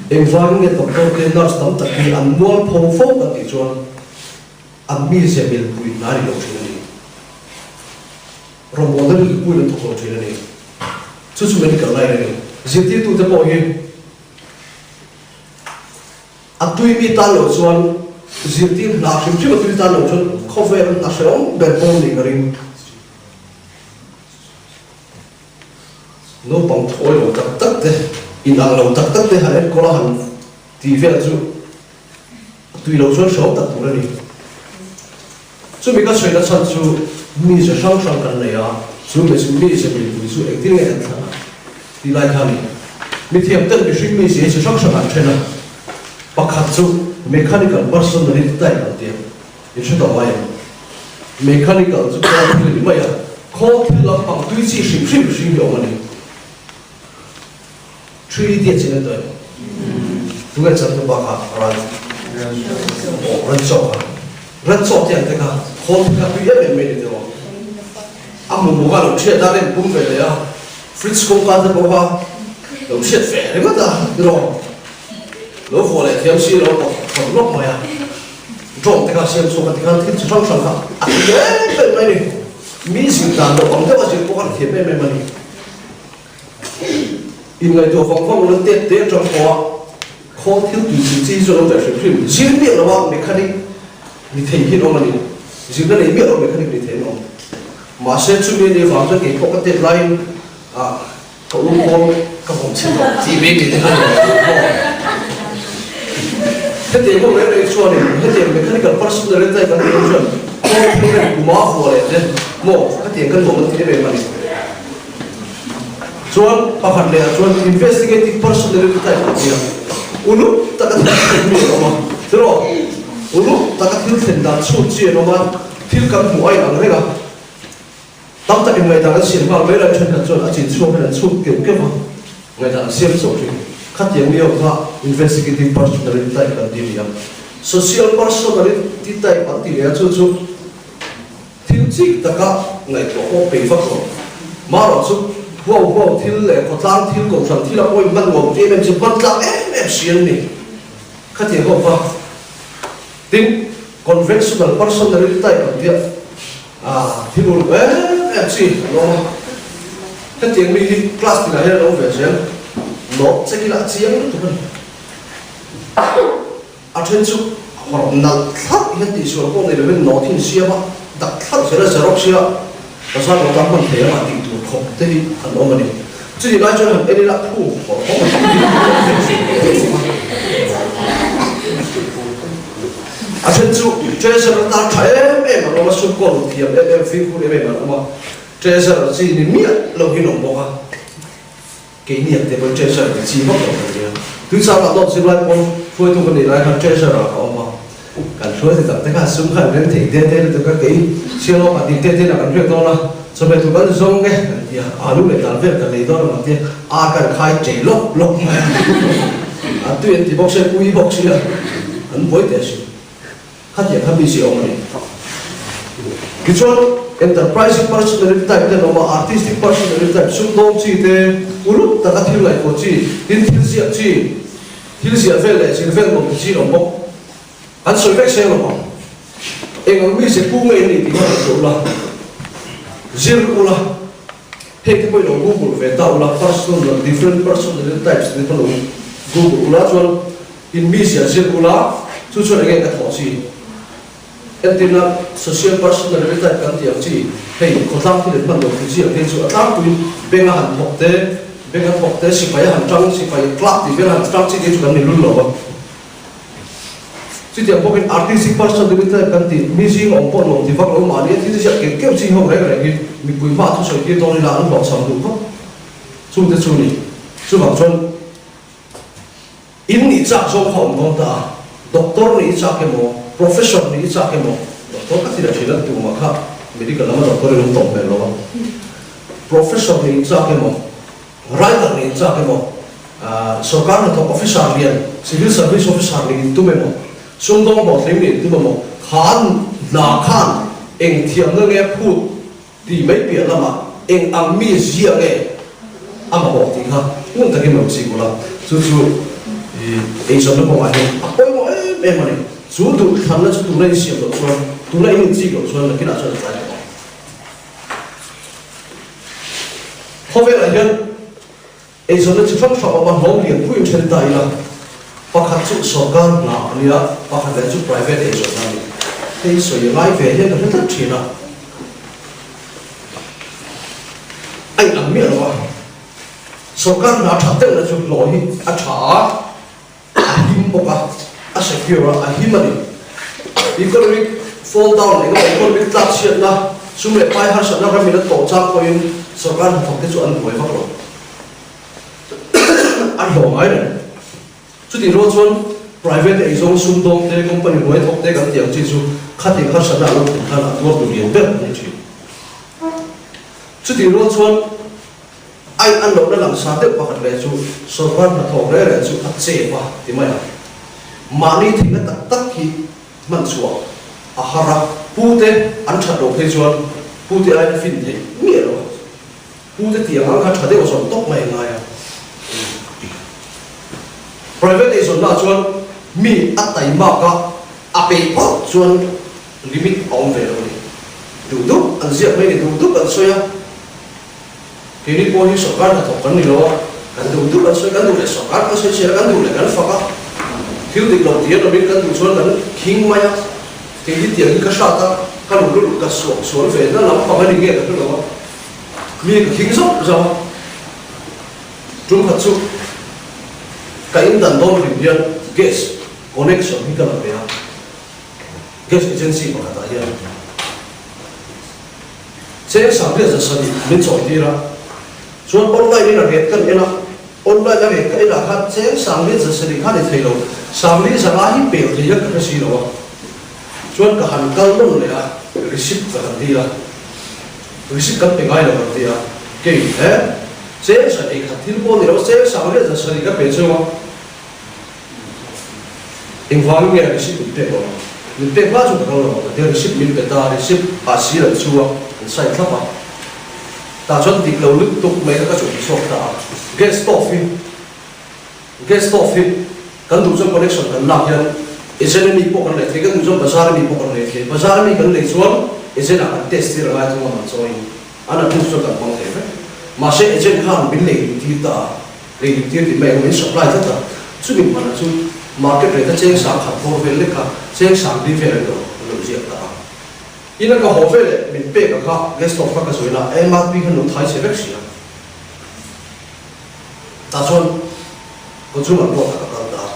Engvangin nge doctor te nurse tam tak hi an mualpho fo kan tih chuan an mizia milpui hna a ni lo thin a ni. Rawngbawlna rilpuiin an thawk lo thin a ni. Chu chu medical line a ni. Zirtirtute pawh hi a tui mi tan loh chuan zirtir hna hrim hrim a tui tan loh chuan khawvel hna hrehawm ber pawh ni ka ring. Naupang thawi lo tak tak te, inang lo tak tak te han enkawl a han tih vel chu a tui loh chuan hrehawm tak tur a ni. Chumi ka sawi na chhan chu mize hrang hrang kan nei a, chu mize mipui chu engtin nge kan thlan a tih lai kha a ni. Mithiam ten mihring mize hi chi hrang hrang an then a, pakhat chu mechanical personality type an ti a, in hre tawh mai em? Mechanical chu khawl thil a ni mai a, khawl thil lampang tui chi hrim hrim mihring hi a awm a ni. Three Idiots in an tawh em? Tunge chan tu bakah ran aw ran chaw kha ran chaw te ang te kha khawl te kha tui em em mai ni tiraw a hmu hmu kha lo chhiat a rem pum ve leh a fridge kawngka te pawh kha lo chhiat ve ringawt a tiraw lo vuah leh thiam si lo pawh thawt lawk mai a drone te kha siam chhuak a tikhan thil chi hrang hrang kha a tui em em mai ni mi zir dan lo ang deuh a zir pawh kha thiam em em a ni. Inngaihtuah vang vang ula tet te atang pawha khawl thil tui chi chi chu a lo ve hrim hrim. Zir miah lo a mechanic ni thei hi an awm a ni. Zirna nei miah lo mechanic ni thei an awm. Mahse chumi a nih avang chuan keipawh ka tet laiin ah ka u khawl ka vawm chhe tawh tih mai ni te kha ni lo maw. Hetiang ho reng reng chuanin hetiang mechanical personality type an tih ho chuan khawl thil reng kuma vuah leh te maw khatiang ka nuam an ti em em a ni. Chuan pakhat leh ah chuan investigative personality type a nia. Uluk taka thil thlen mi an awm a, tiraw? Uluk taka thil thlen dan chhut chi an awm a, thil kan hmuh a inang reng a. Tam takin ngaihdan an siam nghal mai lai thenkhat chuan a chin chhuak hian an chhut keuh keuh a, ngaihdan an siam chauh thin. Khatiang mi ho kha investigative personality type an ti a ni a. Social personality type an ti leh a, chu chu. Thil chik taka ngaihtuah pawh pei vak lo. Marawh chu huau huau thil leh khawtlang thil kohhran thil a pawhin hman nuam em em chu hman tlak em em si an ni. Khatiang ho kha tin conventional personality type ang tia thil uluk em em chi an awm a. Hetiang mi hi class tinah hian an awm ve zel. Nawt check ila a chiang lutuk a ni. A then chu hawrh nalh thlap hian tihsual pawh nei lovin nawh thin siam a, dak thlap zel a xerox hi a bazar lo tan hman thei anga tih tur khawp te hi an awm a ni. Chutih lai chuan han en ila phu hawrh hawrh a then chu treasurer atan tha em em an awm a, sum kawl thiam em em fimkhur em em an awm a, treasurer chi ni miah lo hi an awm bawk a. Keini ang te pawhin treasurer ti chi vak lo kan nia. Tuichang ah dawt zirlai pawn hruaitu ka nih lai khan treasurer ah ka awm a. Kan hruai ti tak te khan sum khan reng thei te te lutuk a kei sialawk ah ding te te lah kan riak dawn a. Chawhmeh tur kan zawng e kan ti a, alu leh dal vel kan lei dawn ang an ti a, ar kan khai chei lawk lawk mai a. An tui an ti bawk sia, pui bawk sia, an buai teh a sin. Khatiang kha busy awm a ni. Tichuan, enterprising personality type te an awm a, artistic personality type, sumdawng chi te, uluk taka thil ngaihtuah chi, tin thil ziak chi, thil ziah vel leh zir vel nuam ti chi an awm bawk. An sawi vek seng lo ang. Eng ang mi ze pu nge in nih tih kha ngaihtuah ula, zir ula, hei te pawh i lo google ve ta ula, personal, different personality types te kha lo google ula chuan In mi zia zir ula, chu chuan enge ka thawh chi? Entirna, social personality type kan tih ang chi, hei khawtlang thil in hman lo tih chi ang phei chu a tlangpuiin bank a han thawk te, bank a thawk te, sipai a han tang, sipai club tih vel a han tang chi te chu kan ni lul lo a. Chutiang bawkin artistic personality type kan tih, mi zing awm pawh nuam ti vak lo mahni a thil ziah keuh keuh chi ho reng reng hi mipui hmaah thusawi tir dawn ila an hlawhchham duh vak. Chungte chu ni. Chuvang chuan. In nih chak zawng kha awm dawn ta a, doctor nih i chak emaw, professor nih i chak emaw, doctor ka ti leh thin a, tumah kha medical lama doctor in awm tawh hmel lo a, professor nih i chak emaw, writer nih i chak emaw, sorkar hnathawk officer lian, civil service officer nih in tum emaw, sumdawng hlawhtling nih in tum emaw, khan hna khan eng thiamna nge phut Tih mai piah lamah eng ang mi zia nge a mamawh tih kha ngun takin lo chik ula, chu chu i Eizawnna kawngah hian a pawimawh em em a ni. Chu duhthlanna chu tuna insiam loh chuan, tuna in inchik loh chuan nakinah chuan a tlai tawh ang. Khawvelah hian eizawnna chi hrang hrang a awm a, hlawm lian pui in then ta ila, pakhat chu sawrkar hna a nia, pakhat leh chu private eizawnna a ni. Hei sawi a ngai ve hian ka hre tlat thin a. A inang miah lo a. Sawrkar hna that deuhna chu hlawh hi a tha a, a him bawk a, a secure a, a him a ni. Economic fall down eng emaw economic tlak chhiatna, sum leh pai harsatna ramin a tawh chang pawhin sawrkar hnathawk te chu an buai vak lo. An hlawh ngai reng. Chutih rual chuan private eizawng sumdawng te, company hnuai thawk te kan tih ang chi chu khati harsatna a lo thlen khan a tuar tur lian ber a ni thin. Chutih rual chuan Ai an lohna langsar deuh pakhat leh chu sawrkar hnathawk reng reng chu a chep a ti mai a. Mahni theihna tak tak hi hman chhuah a har a, pute an that loh phei chuan pute aiin a fin theih miah lo a. Pute tih ang ang kha tha deuh a zawm tawp mai a ngai a. Private eizawnna ah chuan mi a taimak a, a peih phawt chuan limit a awm ve lo a ni. Duh duh an ziak mai a ni, duh duh an sawi a. Keini pawh hi sawrkar hnathawk kan ni lo a, kan duh duh kan sawi, kan duh leh sawrkar kan sawi chhiar a, kan duh leh kan fak a, thil dik lo tih a awmin kan duh chuan kan khing mai a, kei hi tiang hi ka hrat a, ka lu lutuk ka suak sual ve na lam pang a ni nge ka hre lo a, mi ka khing zauh zauh a, tum khat chu ka in dan dawn hlim hian gas connection hi ka la ve a, gas agency pakhatah hian. Cheng Sangriat zasarih min chawi tir a, chuan online in a rate kan en a, online a rate ka en ah khan Cheng Sangriat zasarih kha ni thei lo, Sangri zanga hi pel thei hian ka hre si lo a, chuan ka han kal nawn leh a, receipt ka han dil a, receipt kan pe ngai lo kan ti a, kei he Cheng Sa ei khat thil pawh ni lo, Cheng Sangriat zasarih ka pe cheu a. Engvangin nge receipt min pek lo ang? Min pek hma chu ka kal lo ang. Tia receipt min pe ta, receipt ah sir an chu a, an sign thlap a. Tah chuan dik lo lutuk mai kha ka chawhti chhuak ta a. Gas stove hi, gas stove hi kan duh chuan connection kan lak hian agent ami pawh kan lei thei, kan duh chuan bazar ami pawh kan lei thei. Bazar ami kan lei chuan agent ah kan test tir a ngai thung a man chawiin an approve chuan kan hmang thei vek. Mahse agent khan min lei duh tir ta a. Lei dik tir tih mai ang min supply tlat a, chumi hmanah chu market rate a cheng sang khat bawr vel lek a, cheng sang li vel an lo an lo ziak ta a. Ina ka haw veleh min pek a kha gas stove kha ka zawin a, MRP khan lo thai chhe vek si a. Tah chuan consumer board ah ka kal ta a,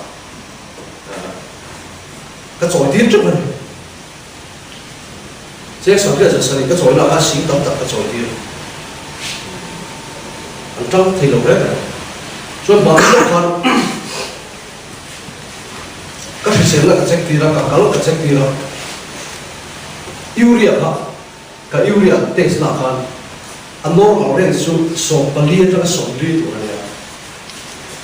ka chawi tir teuh a ni. Cheng Sangriat Zasari ka chawi lakah sing tam tak ka chawi tir. An tang thei lo reng reng. Chuan mahni lawk khan ka hriselna ka check tir a, ka kal ka check tir a. Urea kha ka urea test na khan a normal range chu 14 atanga 40 tur a nia.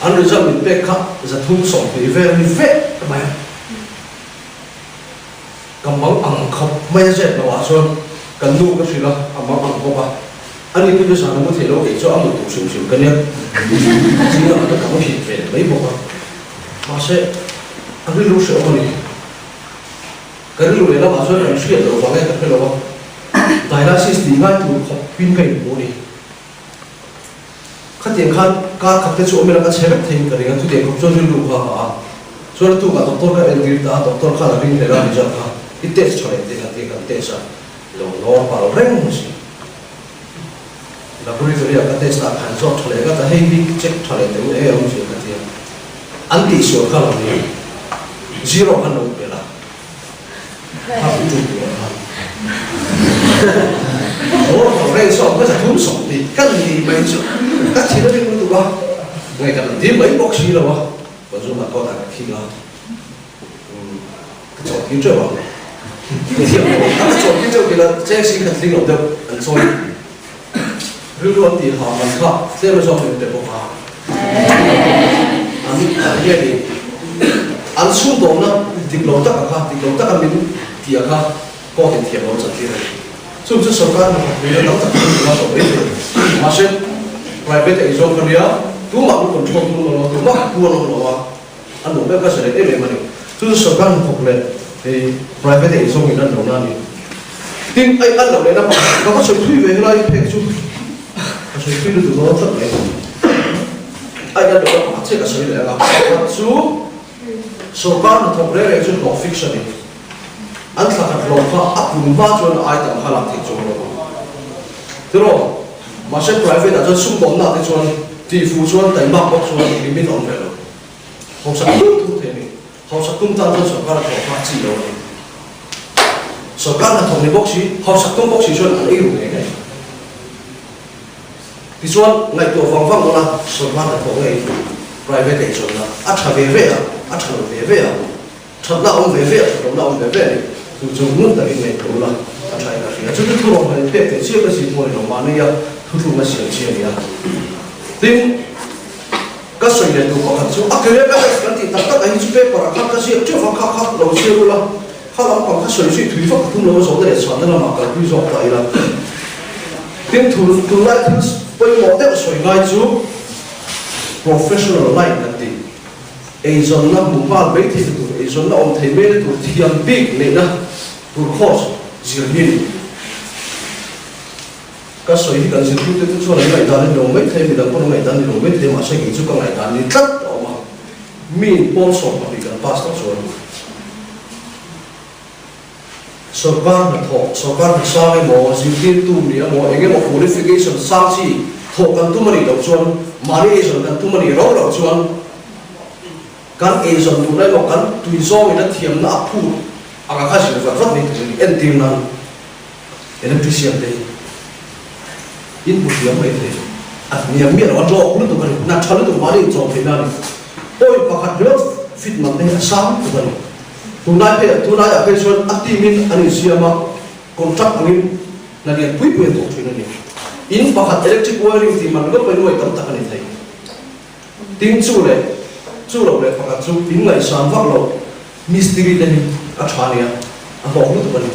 An result min pek kha 320 vel a ni vek mai a. Ka mang ang khawp mai a zet loh ah chuan kan nu ka hrilh a, a mang ang bawk a. Ani pawh chu zan a mu thei lo, kei chu a mu tur hrim hrim ka nia. Zing ah ka ka mu hit ve mai bawk a. Mahse, a rilru hrehawm a ni. Ka rilru leh lamah chuan kan hriat loh vang e ka hre lo a, dialysis tih ngai tur khawp pin ka inhmu a ni. Khatiang khan kar khat te chu awm ila ka chhe vek theiin ka ring a, chutiang khawp chuan rilru kha a hah a. Chuan a tukah doctor kha entir ta a, doctor khan a ring hlel a result kha i test tha leh teh a tia kan test a, lo normal reng si. Laboratory ah ka test a, khan zawt tha leh ngat a, hei hi check tha leh teh u e awm zia ka tia. An tihsual kha lo ni zero khan lo pel a. An chhungdawmna dik lo taka kha, dik lo taka min ti a kha court in thiam lo chan tir a ni. Chung chu sorkar hna thawk tuina tam tak chu an la tawh mai thei. Mahse, private ei zawng kha nia, tumah an control tum lo a, tumah an pu an awm lo a. A nuam em ka zalen em em a ni. Chu chu sorkar hnathawk leh hei private ei zawng in an lo na a ni. Tin, ai an lo lehna pakhat ka va sawi thui ve helai phek chu ka sawi thui lutuk dawn tlat mai. Ai an lohna pakhat chiah ka sawi leh ang a, pakhat chu sorkar hnathawk reng reng chu hlawh fix a ni. An thla khat hlawh kha a pun hma chuan a ai tam kha lak theih chuang lo ang. Tiraw? Mahse private ah chuan sumdawnna ah te chuan tihfuh chuan taimak bawk chuan limit a awm ve lo. Hausa tum thur thei a ni. Hausa tum tan chuan sorkar a thawh kha a chi lo a ni. Sorkar hnathawk ni bawk si, hausa tum bawk si chuan an ei ru ngei ngei. Tichuan, ngaihtuah vang vang dawn a, sorkar hnathawk ngei private ei chuanna a tha ve ve a, a tha lo ve ve a, thatna a awm ve ve a, that lohna a awm ve ve a ni. Chu chu ngun takin ngaihtuah ula a tha in ka hria. Chuti thu rawng han inpek theih chiah ka si pawh ni lo, mahnia thuthlukna siam chi a ni a. Tin. Ka sawi leh duh pakhat chu a career guidance kan tih tak tak a hi chu paper ah khan ka ziak teuh va, kha kha lo chhiar ula, kha lampang kha sawi zui thui vak ka tum lo a zawhna leh chhuanna lamah kalpui zawk ta ila. Tin, tunlai thil pawimawh deuh sawi ngai chu professional line kan ti. Eizawnna hmuh nghal mai theihna tur, eizawnna awm thei maina tur thiam bik neihna tur course zir hi a ni. Ka sawi hi kan zirtute chu chuan an ngaihdan a ni lo maithei, midang pawn an ngaihdan a ni lo maithei, mahse kei chu ka ngaihdan ni tlat a awm a, mi pawl 12 kan pass loh chuan sorkar hnathawh, sorkar hna sang emaw, zirtirtu ni emaw, eng emaw qualification sang chi thawh kan tum a nih loh chuan, mahni eizawn kan tum a nih rau rau chuan kan eizawn duhna emaw kan tui zawngin a thiamna a phut ang a kha zir vat vat mai tur a ni, entir nan. Electrician te hi in hmu thiam mai thei a hniam miah lo a tlawk lutuk a ni na tha lutuk mahni inchawm theihna a ni point pakhat ringawt fit man te hi a sang lutuk a ni tunlai phei ah tunlai ah phei chuan a team in an insiam a contract angin hna lian pui pui an thawk thin a ni in pakhat electric wiring tih man ringawt pawhin nuai tam tak a ni thei tin chu leh chu lo leh pakhat chu in ngaihsan vak lo Mistiri te hi a tha nia, a hlawk lutuk a ni.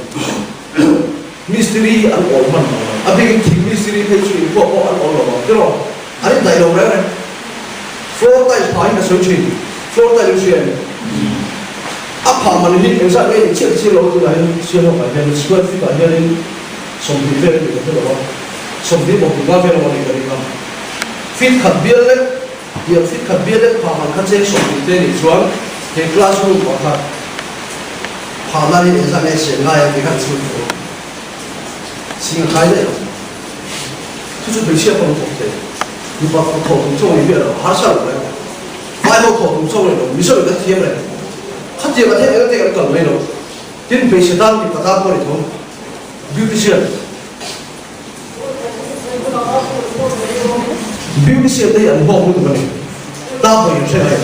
Mistiri hi an awl hman lo ang, a bikin thing mistiri phei chu inphuah pawh an awl lo ang tiraw? An indaih lo reng reng. Floor tile phah hi ka sawi thin, floor tile in hria em? A phah man hi engzat nge ni chiah chiah lo tunah hian siam awk ah hian square feet ah hianin 20 vel a ni ka hre lo a, 20 maw 50 vel a ni ka ring a. Feet khat bial lek Tiang fit khat bial lek phah man kha cheng 20 te nih chuan he class room pakhat phah nan in engzah nge siam ngai ang tih kha an chhun tawh. Sing a khai daih lo. Chu chu hmeichhia pawh an thawk thei. Mipa thawh tum chauh ni miah lo, harsa lo reng. Vai ho thawh tum chauh ni lo, Mizo in kan thiam reng. Khatiang ah hian engate kan kal mai lo. Tin hmeichhe tan mipa tan pawh a ni tho. Beautician. Beautician te hi an hlawk lutuk a ni. Ta pawh in hre ngai.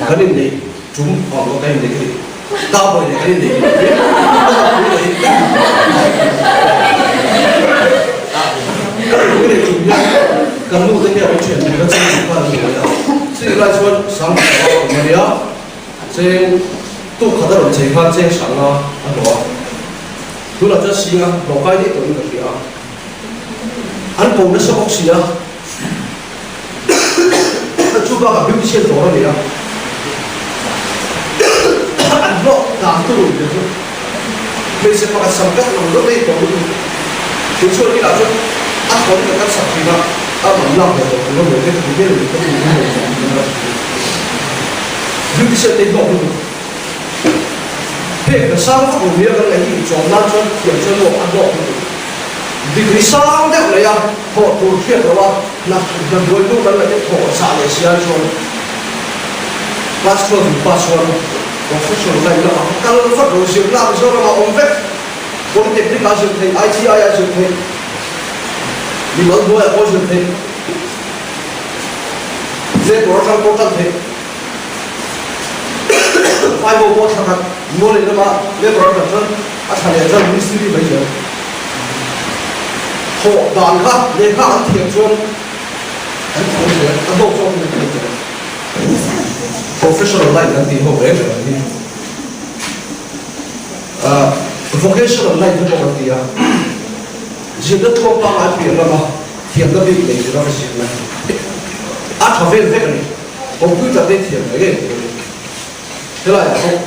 Kan inneih tum ang lo kan inneih ka ni. Ta pawh inneih kan inneih ni. Ka nupui leh ka nupui leh tum hian kan nu te hian an thian tur kha cheng duh kha an ni a. Chutih lai chuan Sangkhat a awm a nia. Cheng tuk khat a rawn chei khan cheng hrang a a hlawh a, tunah chuan singa hlawh kai daih tawhin ka hria a, an ko nasa bawk si a, chu bakah beautician dawr a nei a, an hlawh dan tur te chu hmeichhe pakhat sam kat lo deuh daih tawh lutuk, kei chuan inah chuan a thawn ka kat sak thin a, a rawn lak ve tawh tur a mawi te ka ti vel a ni ka ti vel a ni. Beautician te hi hlawk lutuk. Pek na sang vak lo nia kan ngaih hi inchawm nan chuan thiam chuan maw a hlawk lutuk. Degree sang deuh nei a thawh tur hriat lo a hna hna hnuaitu kan ngaih te thawh zah leh si ai chuan class 12 in pass chuan professional line lamah ka kal vat lo zirna Mizoram ah awm vek Polytechnic ah zir theih ITI ah zir theih mimal hnuaiah pawh zir theih Labour atang pawh tan theih Vai ho pawh thla khat mual leh lama labour atang chuan a thla leh chuan ministry mai zel. Thawh dan kha lehkha an thiam chuan an thiam zel, a hlawk zawk in an thiam zel. Professional line kan tih ho reng reng ang hi vocational line te pawh kan ti a, zirna tluang pangngai piah lama thiamna bik nei tura ka zirna hi a tha vel vek a ni. Computer te thiam mai ngei tur a ni. Helaiah pawh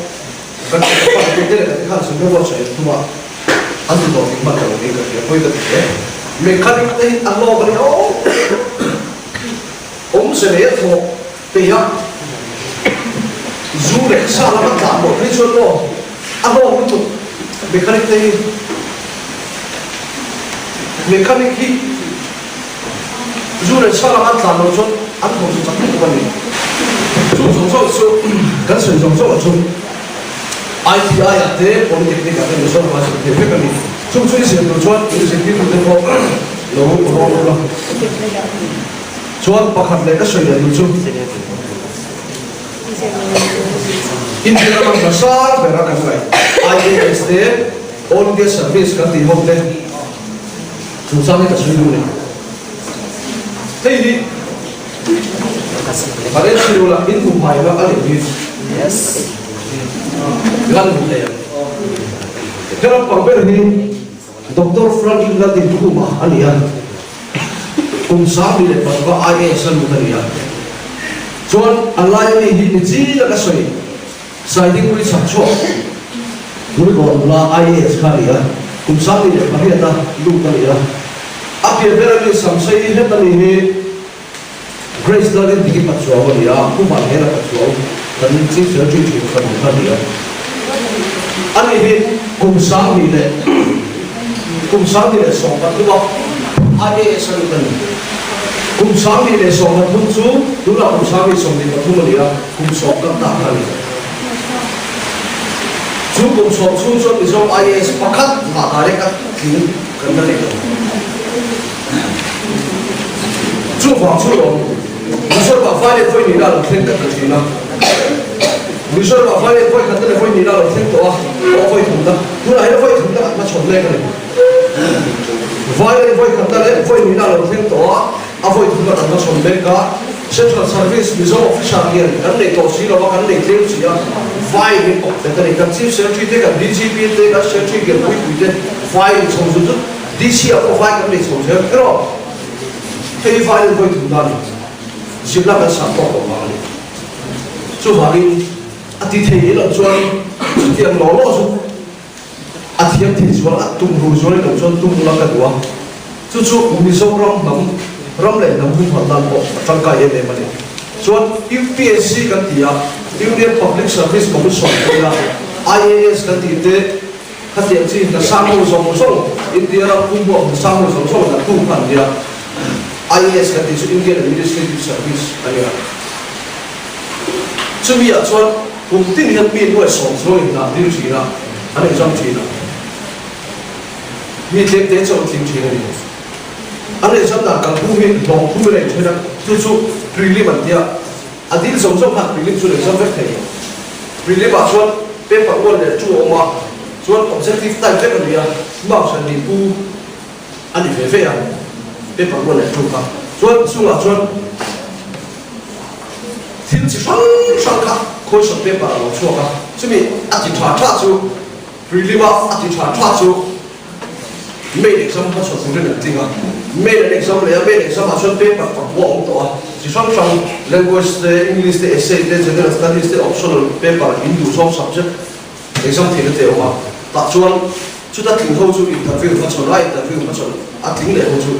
kan department te leh kan te khan sum reward sawi an tum a, an ti tawh tih hman ta lo niin ka hria, pawi ka ti hle. Mechanic te hi a hlawk a ni awm, awmze nei a thawh peih a, zu leh sa lama tlah mawlh phei chuan maw a hlawk lutuk mechanic te hi. Mechanic hi Zu leh sa lama tlan loh chuan an thaw chu chak lutuk a ni. Chu zawng zawng chu kan sawi zawng zawng ah chu ITI ah te Polytechnic ah te Mizoram ah zir thei vek a ni. Chung chu i zir tur chuan in zirtirtu te pawh lo rawn ula. Chuan pakhat leh ka sawi leh duh chu India rama hna sang bera kan ngaih IAS te All India Service kan tih ho te, Chungchang hi ka sawi duh ni. Hei hi a rel si lo la, in hmu hmai la a leh hi. Yes. Lan hmu thei ang. He ram pang ber hi Doctor Franklin Laltinkhuma a ni a. Kum 2006 a IAS a lut a ni a. Chuan a lai ami hi ni chin a ka sawi. Saidingpui chhak chhuak Kulikawn nula IAS kha a ni a, kum 18 a lut a ni a. A pian ber ami Samsei het a ni hi Grace Lalin Diki Pachuau a ni a, Pu Vanhela Pachuau kan Chief Secretary thin fanu kha a ni a. A ni hi kum 10 leh kum 1013 a IAS a lut a ni. Kum 1013 chu tunah kum 1023 a ni a. Kum 10 kan tak a ni. Chu kum 10 chhung chuan Mizo IAS pakhat mah direct a tling kan la nei lo. Chuvang chu lawm Mizoramah vai leh vawi nihna a lo thleng ka ti thin a. Mizoramah vai leh vawi khatna leh vawi nihna a lo thleng tawh a, aw vawi thumna. Tunah hian vawi thumna kan hmachhawn mek a ni. Vai leh vawi khatna leh vawi nihna a lo thleng tawh a. A vawi thumna kan hmachhawn mek a, Central Service Mizo Officer hian kan nei tawh si lo a, kan nei tlem si a, vai min awp bet a ni. Kan Chief Secretary te, kan DGP te, kan Secretary lian pui pui te vai ni chho zut zut, DC ah pawh vai kan nei chho zel erawh hei hi vai in vawi thumna a ni. Zirna kan sah tawk loh vang a ni. Chuvangin a ti thei ni loh chuan chutiang law law chu A thiam thei zual a tum ru zual ilo chuan tum ula ka duh a, chu chu Mizoram hnam ram leh hnam humhalh nan pawh a tangkai em em a ni. Chuan UPSC kan ti a, Union Public Service Commission kan nia, IAS kan tih te khatiang chi hna sang ho zawng zawng India ram pumbuak hna sang ho zawng zawng hna tu kha an nia. IAS kan tih chu Indian Administrative Service a nia. Chumi ah chuan kum tin hian mi nuai 10 chuang in hna dil thin a, an exam thin a. Mi tlem te chu an tling thin a ni. An exam dan kalphung hi hlawm thum in a inthen a, chu chu prelim an tia. A dil zawng zawng khan prelim chu an exam vek thei. Prelim ah chuan paper one leh two a awm a, chuan objective type vek a ni a, marks an nih pu a ni ve ve a, paper one leh two kha. Chuan chungah chuan Thil chi hrang hrang kha question paper a lo chhuak a, chumi a ti tha tha chu prelim a a ti tha tha chu main exam kha chhuah turin an tling a, main an exam leh a, main exam ah chuan paper pakua a awm tawh a, chi hrang hrang language te, English te, essay te, general studies te, optional paper in duh zawng subject exam theihna te a awm a, tah chuan chuta tling ho chu interview hmachhawn a, interview hmachhawn a tling leh ho chu.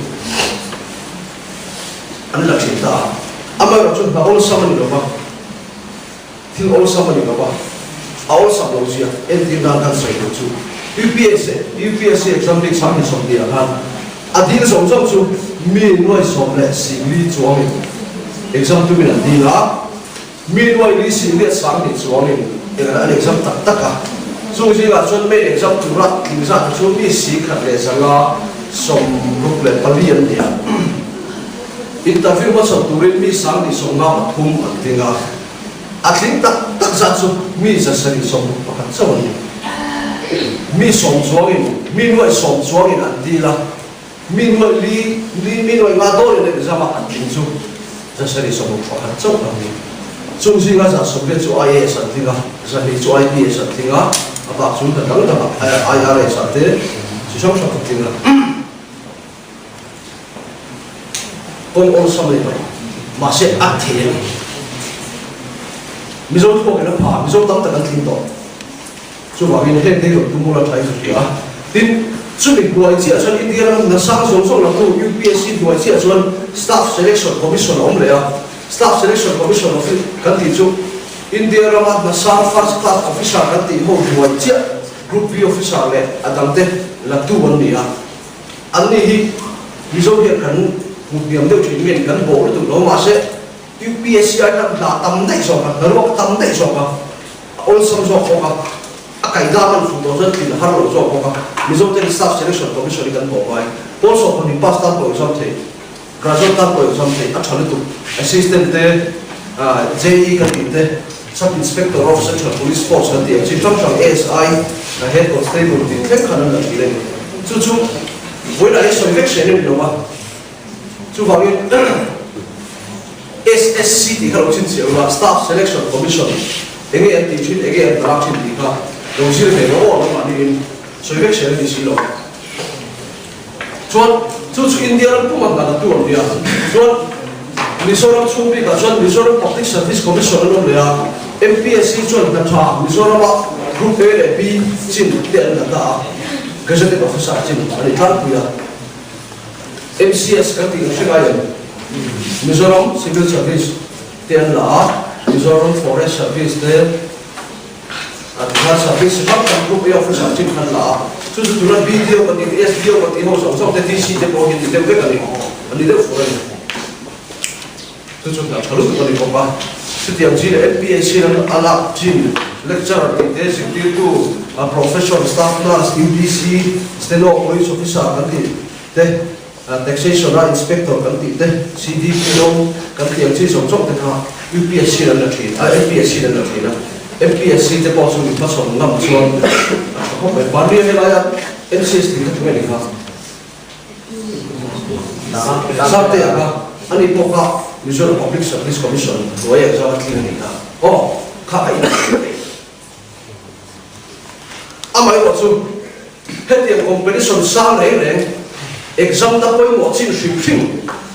An la thin ta a, amaherawh chu hna awlsam a ni lo va, thil awlsam a ni lo va, a awlsam lo zia entir nan kan sawi loh chu UPSC UPSC exam bik 2020 ah khan a dil zawng zawng chu mi nuai 14 chuangin exam tumin an dil a, mi nuai li singriat 20 chuangin eng an exam tak tak a, chung zingah chuan main exam tura tling zat te chu mi 1164 an ni a, interview hmachhawn turin mi 2053 an tling a, a tling tak tak zat chu mi 761 chauh an ni. Mi 10 chuangin, mi nuai 10 chuangin an dil a. Mi nuaih li li mi nuaih nga dawrin exam a an tling chu 761 chauh an ni. Chung zinga 800 chu IAS an tling a, 200 chu IPS an tling a, a bak chu hna dang dangah IRS ah te chi hrang hrang an tling a. Kawng awlsam a ni lo, mahse a thei a ni. Mizo thluakin a pha, Mizo tam tak an tling tawh. Chuvangin heng te hi rawn tum ula tha in ka hria a. Tin, chumi hnuai chiah chuan India ram hna sang zawng zawng lam tu UPSC hnuai chiah chuan Staff Selection Commission a awm leh a. Staff Selection Commission of kan tih chu India rama hna sang First Class Officer kan tih ho hnuai chiah Group B Officer leh a dangte la tu an ni a. Anni hi Mizo hian kan hmu hniam deuh thin nge kan bawh lutuk lo mahse UPSC ai khan hna tam daih zawk a, hnaruak tam daih zawk a, a awlsam zawk bawk a, a kaidam an fuh tawh chuan tlin a har lo zawk bawk a. Mizo ten Staff Selection Commission hi kan bawh ngai. Pawl sawmhnih pass tan pawh exam thei, graduate tan pawh exam thei, a tha lutuk. Assistant te, JE kan tih te, Sub Inspector of Central Police Force kan tih ang chi hrang hrang ASI, Head Constable tih thleng khan an la thil a ni. Chu chu vawiinah hian sawi vek hriat a ni lo a. Chuvangin SSC tih kha lo chhinchhiah ula, Staff Selection Commission enge an tih thin, enge an hmalak thin tih kha lo zir ve rawh aw anmahniin sawi vek hriat a ni si lo. Chuan chu chu India ram pum an dan a tu ang nia. Chuan Mizoram chhung bikah chuan Mizoram Public Service Commission an awm leh a, MPSC chuan hna tha Mizorama Group A leh B chin te an la ta a, Gazetted Officer chin a ni tlangpui a. MCS kan tih ang hre ngai em? Mizoram Civil Service te an la a, Mizoram Forest Service te, an khan service hrang hrang Group A officer chin khan la a, chu chu tuna BDO kan tih te, SDO kan tih ho zawng zawng te, DC te pawh hi an ni deuh vek a ni, an ni deuh fur a ni. Chu chu hna tha lutuk a ni bawk a, chutiang chi leh MPSC lam a lak chin lecturer tih te, zirtirtu, professor, staff nurse, UDC, steno, police officer kan tih te, taxation a inspector kan tih te, CDPO kan tih ang chi zawng zawng te kha UPSC an la thin a, MPSC an la thin a, MPSC te pawh chu mi hmachhawn ngam chuan a tha khawp mai. Mahni helaia MCS tih kha tunge ni kha? Sarte ah kha ani pawh kha Mizoram Public Service Commission hnuai ah chuan a tling a nih kha. Aw, kha a in Amaherawh chu hetiang competition sang reng reng exam na pawimawh chin hrim hrim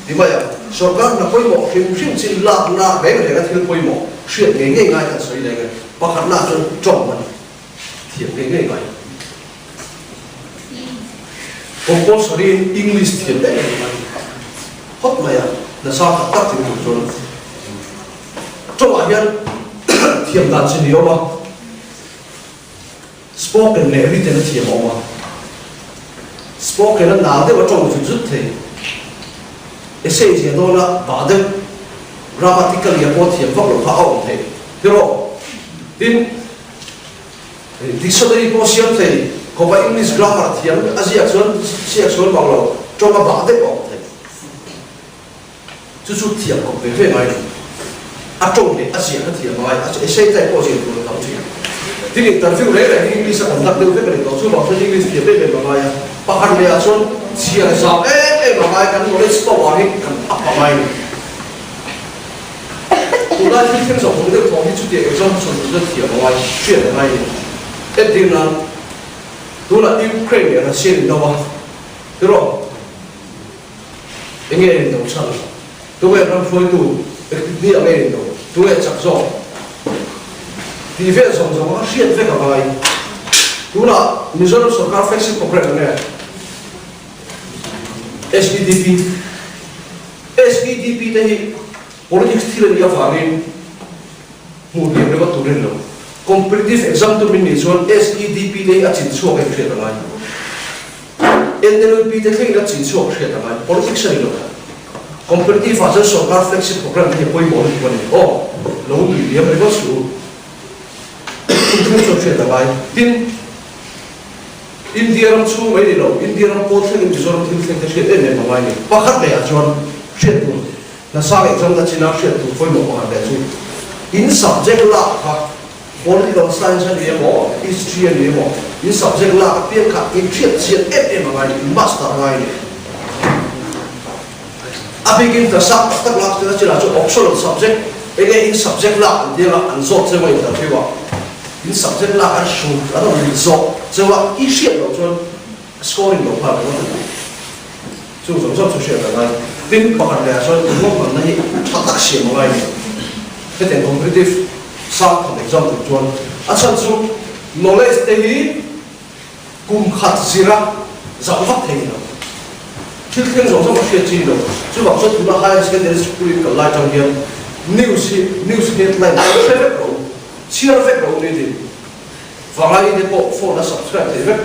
ti mai a, sorkar hna pawimawh hrim hrim chin lakna reng reng a thil pawimawh hriat ngei ngei ngai kan sawi leng e. Pakhatna chuan tawng a ni. Thiam ngei ngei ngai. Compulsory in English thiam em em mai phawt mai a, nasa tak tak thil tur chuan tawngah hian thiam dan chi ni awm a, spoken leh written a thiam a awm a, spoken a nal deuh a tawng zut zut thei, essay zia dawn a bah deuh, grammatically a pawh thiam vak loh kha a awm thei tiraw? Tin. Dictionary pawh siam thei khawpa English grammar thiam a ziak chuan ziak sual bang lo tawng a bah deuh a awm thei. Chu chu thiam khawp ve ve ngai lo. A tawng leh a ziak a thiam ngai a essay type pawh ziak tur a tam thin. Tin interview reng reng hi English a conduct deuh vek a ni tawh. Chuvang chuan English thiam em em a ngai a. Pakhat leh ah chuan chhiar zau em em a ngai kan knowledge power hi kan up a ngai a ni. Tunlai thil thleng zawh hawng deuh thawh hi chutiang exam hmachhawn tur chuan thiam a ngai, hriat a ngai a ni. Entir nan, tunah Ukraine leh Russia in do a, tiraw? Enge a indo chhan? Tunge ram hruaitu ni ang e indo? Tunge chak zawk? Tih vel zawng zawng a hriat vek a ngai. Tunah Mizoram sorkar flagship program enge? SEDP. SEDP te hi politics thil a nih avangin hmuh hniam ringawt tur a ni lo. Competitive exam tum in nih chuan SEDP te hi a chin chhuak em hriat a ngai. NLUP te thlengin a chin chhuak hriat a ngai. Politics a ni lo. Competitive ah chuan sorkar flagship program te hi a pawimawh lutuk a ni. Aw, lo nui liam ringawt suh u. Chung thleng chuan hriat a ngai. Tin, India ram chhung mai ni lo, India ram pawl thlengin Mizoram thil thleng te hriat em em a ngai ni. Pakhat leh ah chuan hriat tur hna sang exam na chin a hriat tur pawimawh pakhat leh chu in subject lak kha political science a ni emaw, history a ni emaw, in subject lak apiang kha in hriat chian em em a ngai ni, in master a ngai ni. A bikin hna sang tak tak lak na chin ah chuan optional subject enge in subject lak an tia nga an zawt cheu a interview ah. In subject lak an hrut an rawn rin zawh cheu a, i hriat loh chuan scoring lo nghal ringawt a ni. Chu zawng zawng chu hriat a ngai. Tin, pakhat leh ah chuan ruahmanna hi tha tak siam a ngai ni. Hetiang competitive Sang tham exam tur chuan a chhan chu knowledge te hi kum khat zira zauh vak thei ni lo. Thil thleng zawng zawng a hriat chi ni lo. Chuvang chuan tuna higher secondary school in kal lai tang hian news hi news headline hre vek rawh u, chhiar vek rawh u ni tin. Vangai te pawh phone a subscribe thei vek.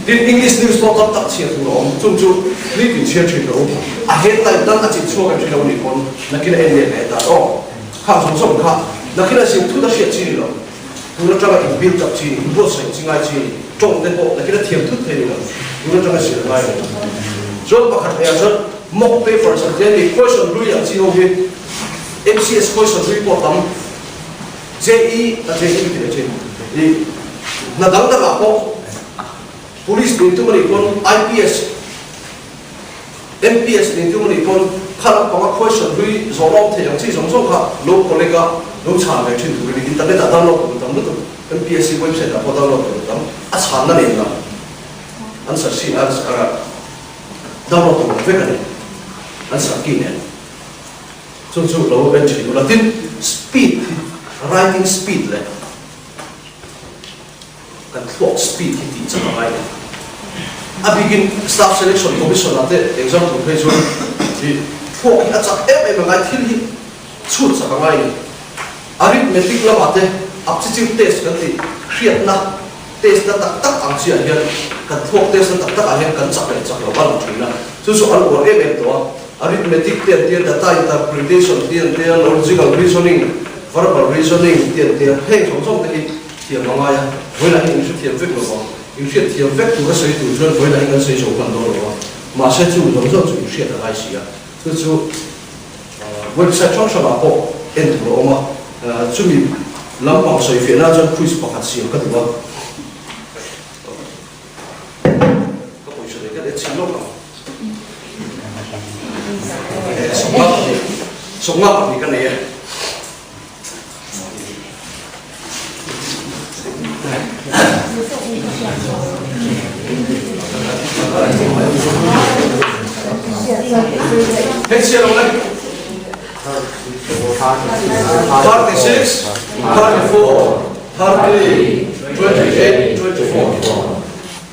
Tin, English news pawh tam tak chhiar tur a awm. Chung chu nitin chhiar thin lo. A headline tan a chin chhuak em thin lo nih pawn nakin a en leh leh dan aw. Khang zawng zawng kha nakin a zir thut a hriat chi ni lo. Tun atanga in build up chi ni, in buatsaih chi ngai chi ni. Tawng te pawh nakin a thiam thut thei ni lo. Tun atanga zir a ngai lo. Chuan pakhat leh ah chuan mock papers an tia ni, question hlui ang chi ho hi MCS question hlui pawh tam. JE a JE ka ti leh thin. I hna dang dang ah pawh Police nen tum a nih pawn IPS, MPS nen tum a nih pawn kha lampanga question hlui zawh lawm thei ang chi zawng zawng kha lo collect a lo chhan ve thin tur a ni. Internet ah download tur tam lutuk MPSC website ah pawh download tur tam a chhanna nen lam answer sheet download tur awm vek a ni answer key nen. Chu chu lo en thin ula tin speed hi writing speed leh kan thluak speed hi tih chak a ngai lo. A bikin staff selection commission ah te exam tur phei chuan hi thluak hi a chak em em a ngai thil hi chhut chak a ngai ni. Arithmetic lamah te aptitude test kan tih hriatna test na tak tak ang chiah hian kan thluak test na tak tak ah hian kan chak leh chak lo a lang thin a, chu chu an uar em em tawh a. Arithmetic te an tia, data interpretation te an tia, logical reasoning, verbal reasoning te an tia, heng zawng zawng te hi thiam a ngai a, vawilah hian in hrethiam vek lo vang, in hriatthiam vek tur a sawi tur chuan vawilah hian kan sawi zo hman dawn lo a, mahse chung zawng zawng chu in hriat a ngai si a, chu chu website hrang hrangah pawh en tur a awm a, chumi lampang sawi fiahna chuan quiz pakhat siam ka duh a. Ka pawisa leh ka let chhin lawk ang. Sawmnga pahnih ka nei e. Hei chhiar lo le. 36, 34, 30, 28, 24.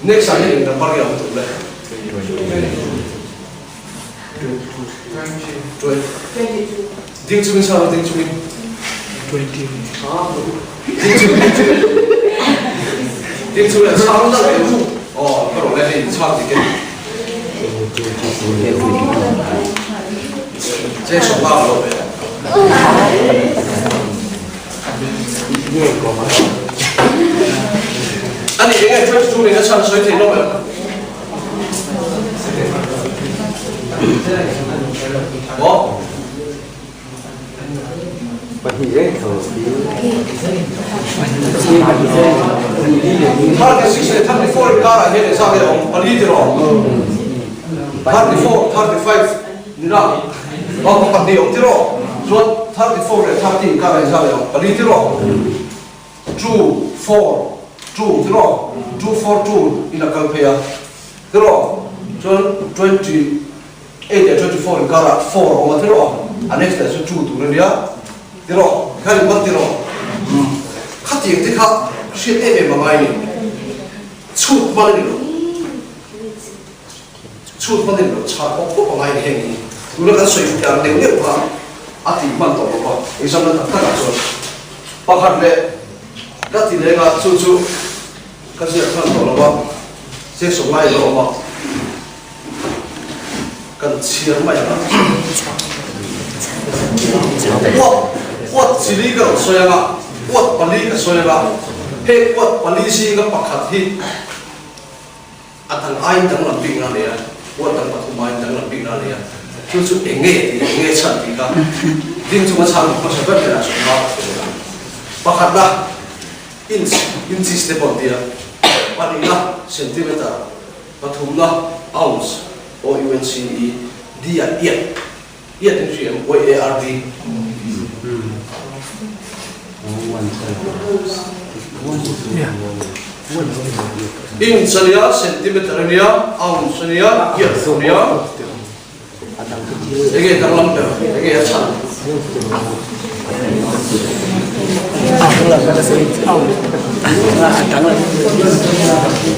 Next ah hian eng number nge a awm tur le? Ding chungin chhan rawh, ding chungin. Ding chungin, ding chungin. Ding chungin a chhang nalh deuh. Aw, ka rawh le, hei chhang dik e. Che sawm bak lo ve. Ani enge 22 nen a chhan sawi thei lo em? Maw? 36 leh 34 inkarah hian engzat nge awm? Pali ti rawh. 34, 35 ni la. Aw pahnih awm ti rawh. Chuan 34 leh 30 inkarah engzat nge awm? Pali ti rawh. Two, four, two ti rawh. Two, four, two in a kal phei a ti rawh. Chuan 20 8 leh 24 inkarah 4 a awm a tiraw? A next leh chu 2 tur a nia tiraw? Tikhan in man tiraw? Umm khatiang te kha hriat em em a ngai ni. Chhut hman a ni lo. Chhut hman a ni lo, chhar pawp pawp a ngai ni heng hi. Tuna kan sawi fiah neuh neuh kha a tih hman tawh lo va, exam na tak takah chuan pakhat leh ka ti leng a, chu chu ka ziak hman tawh lo va, section lai a lo awm a. Kan chhiar mai ang a. Uat, uat chili ka rawn sawi ang a, uat pali ka sawi ang a. Heng uat pali zinga pakhat hi a dang aiin danglam bikna a nei a, uat dang pathum aiin danglam bikna a nei a. Chu chu eng nge tih, eng nge chhan tih kha ding chunga chhang hmasa ber hnenah sawn a. Pakhatna, inch, inches te pawh an ti a, pahnihna, centimeter. Pathumna, ounce, O-U-N-C-E, D ah iat, iat in hria em? Y-A-R-D. Inch a nia, centimeter a nia, ounce a nia, iat a nia. Enge danglam ber? Enge a chhan?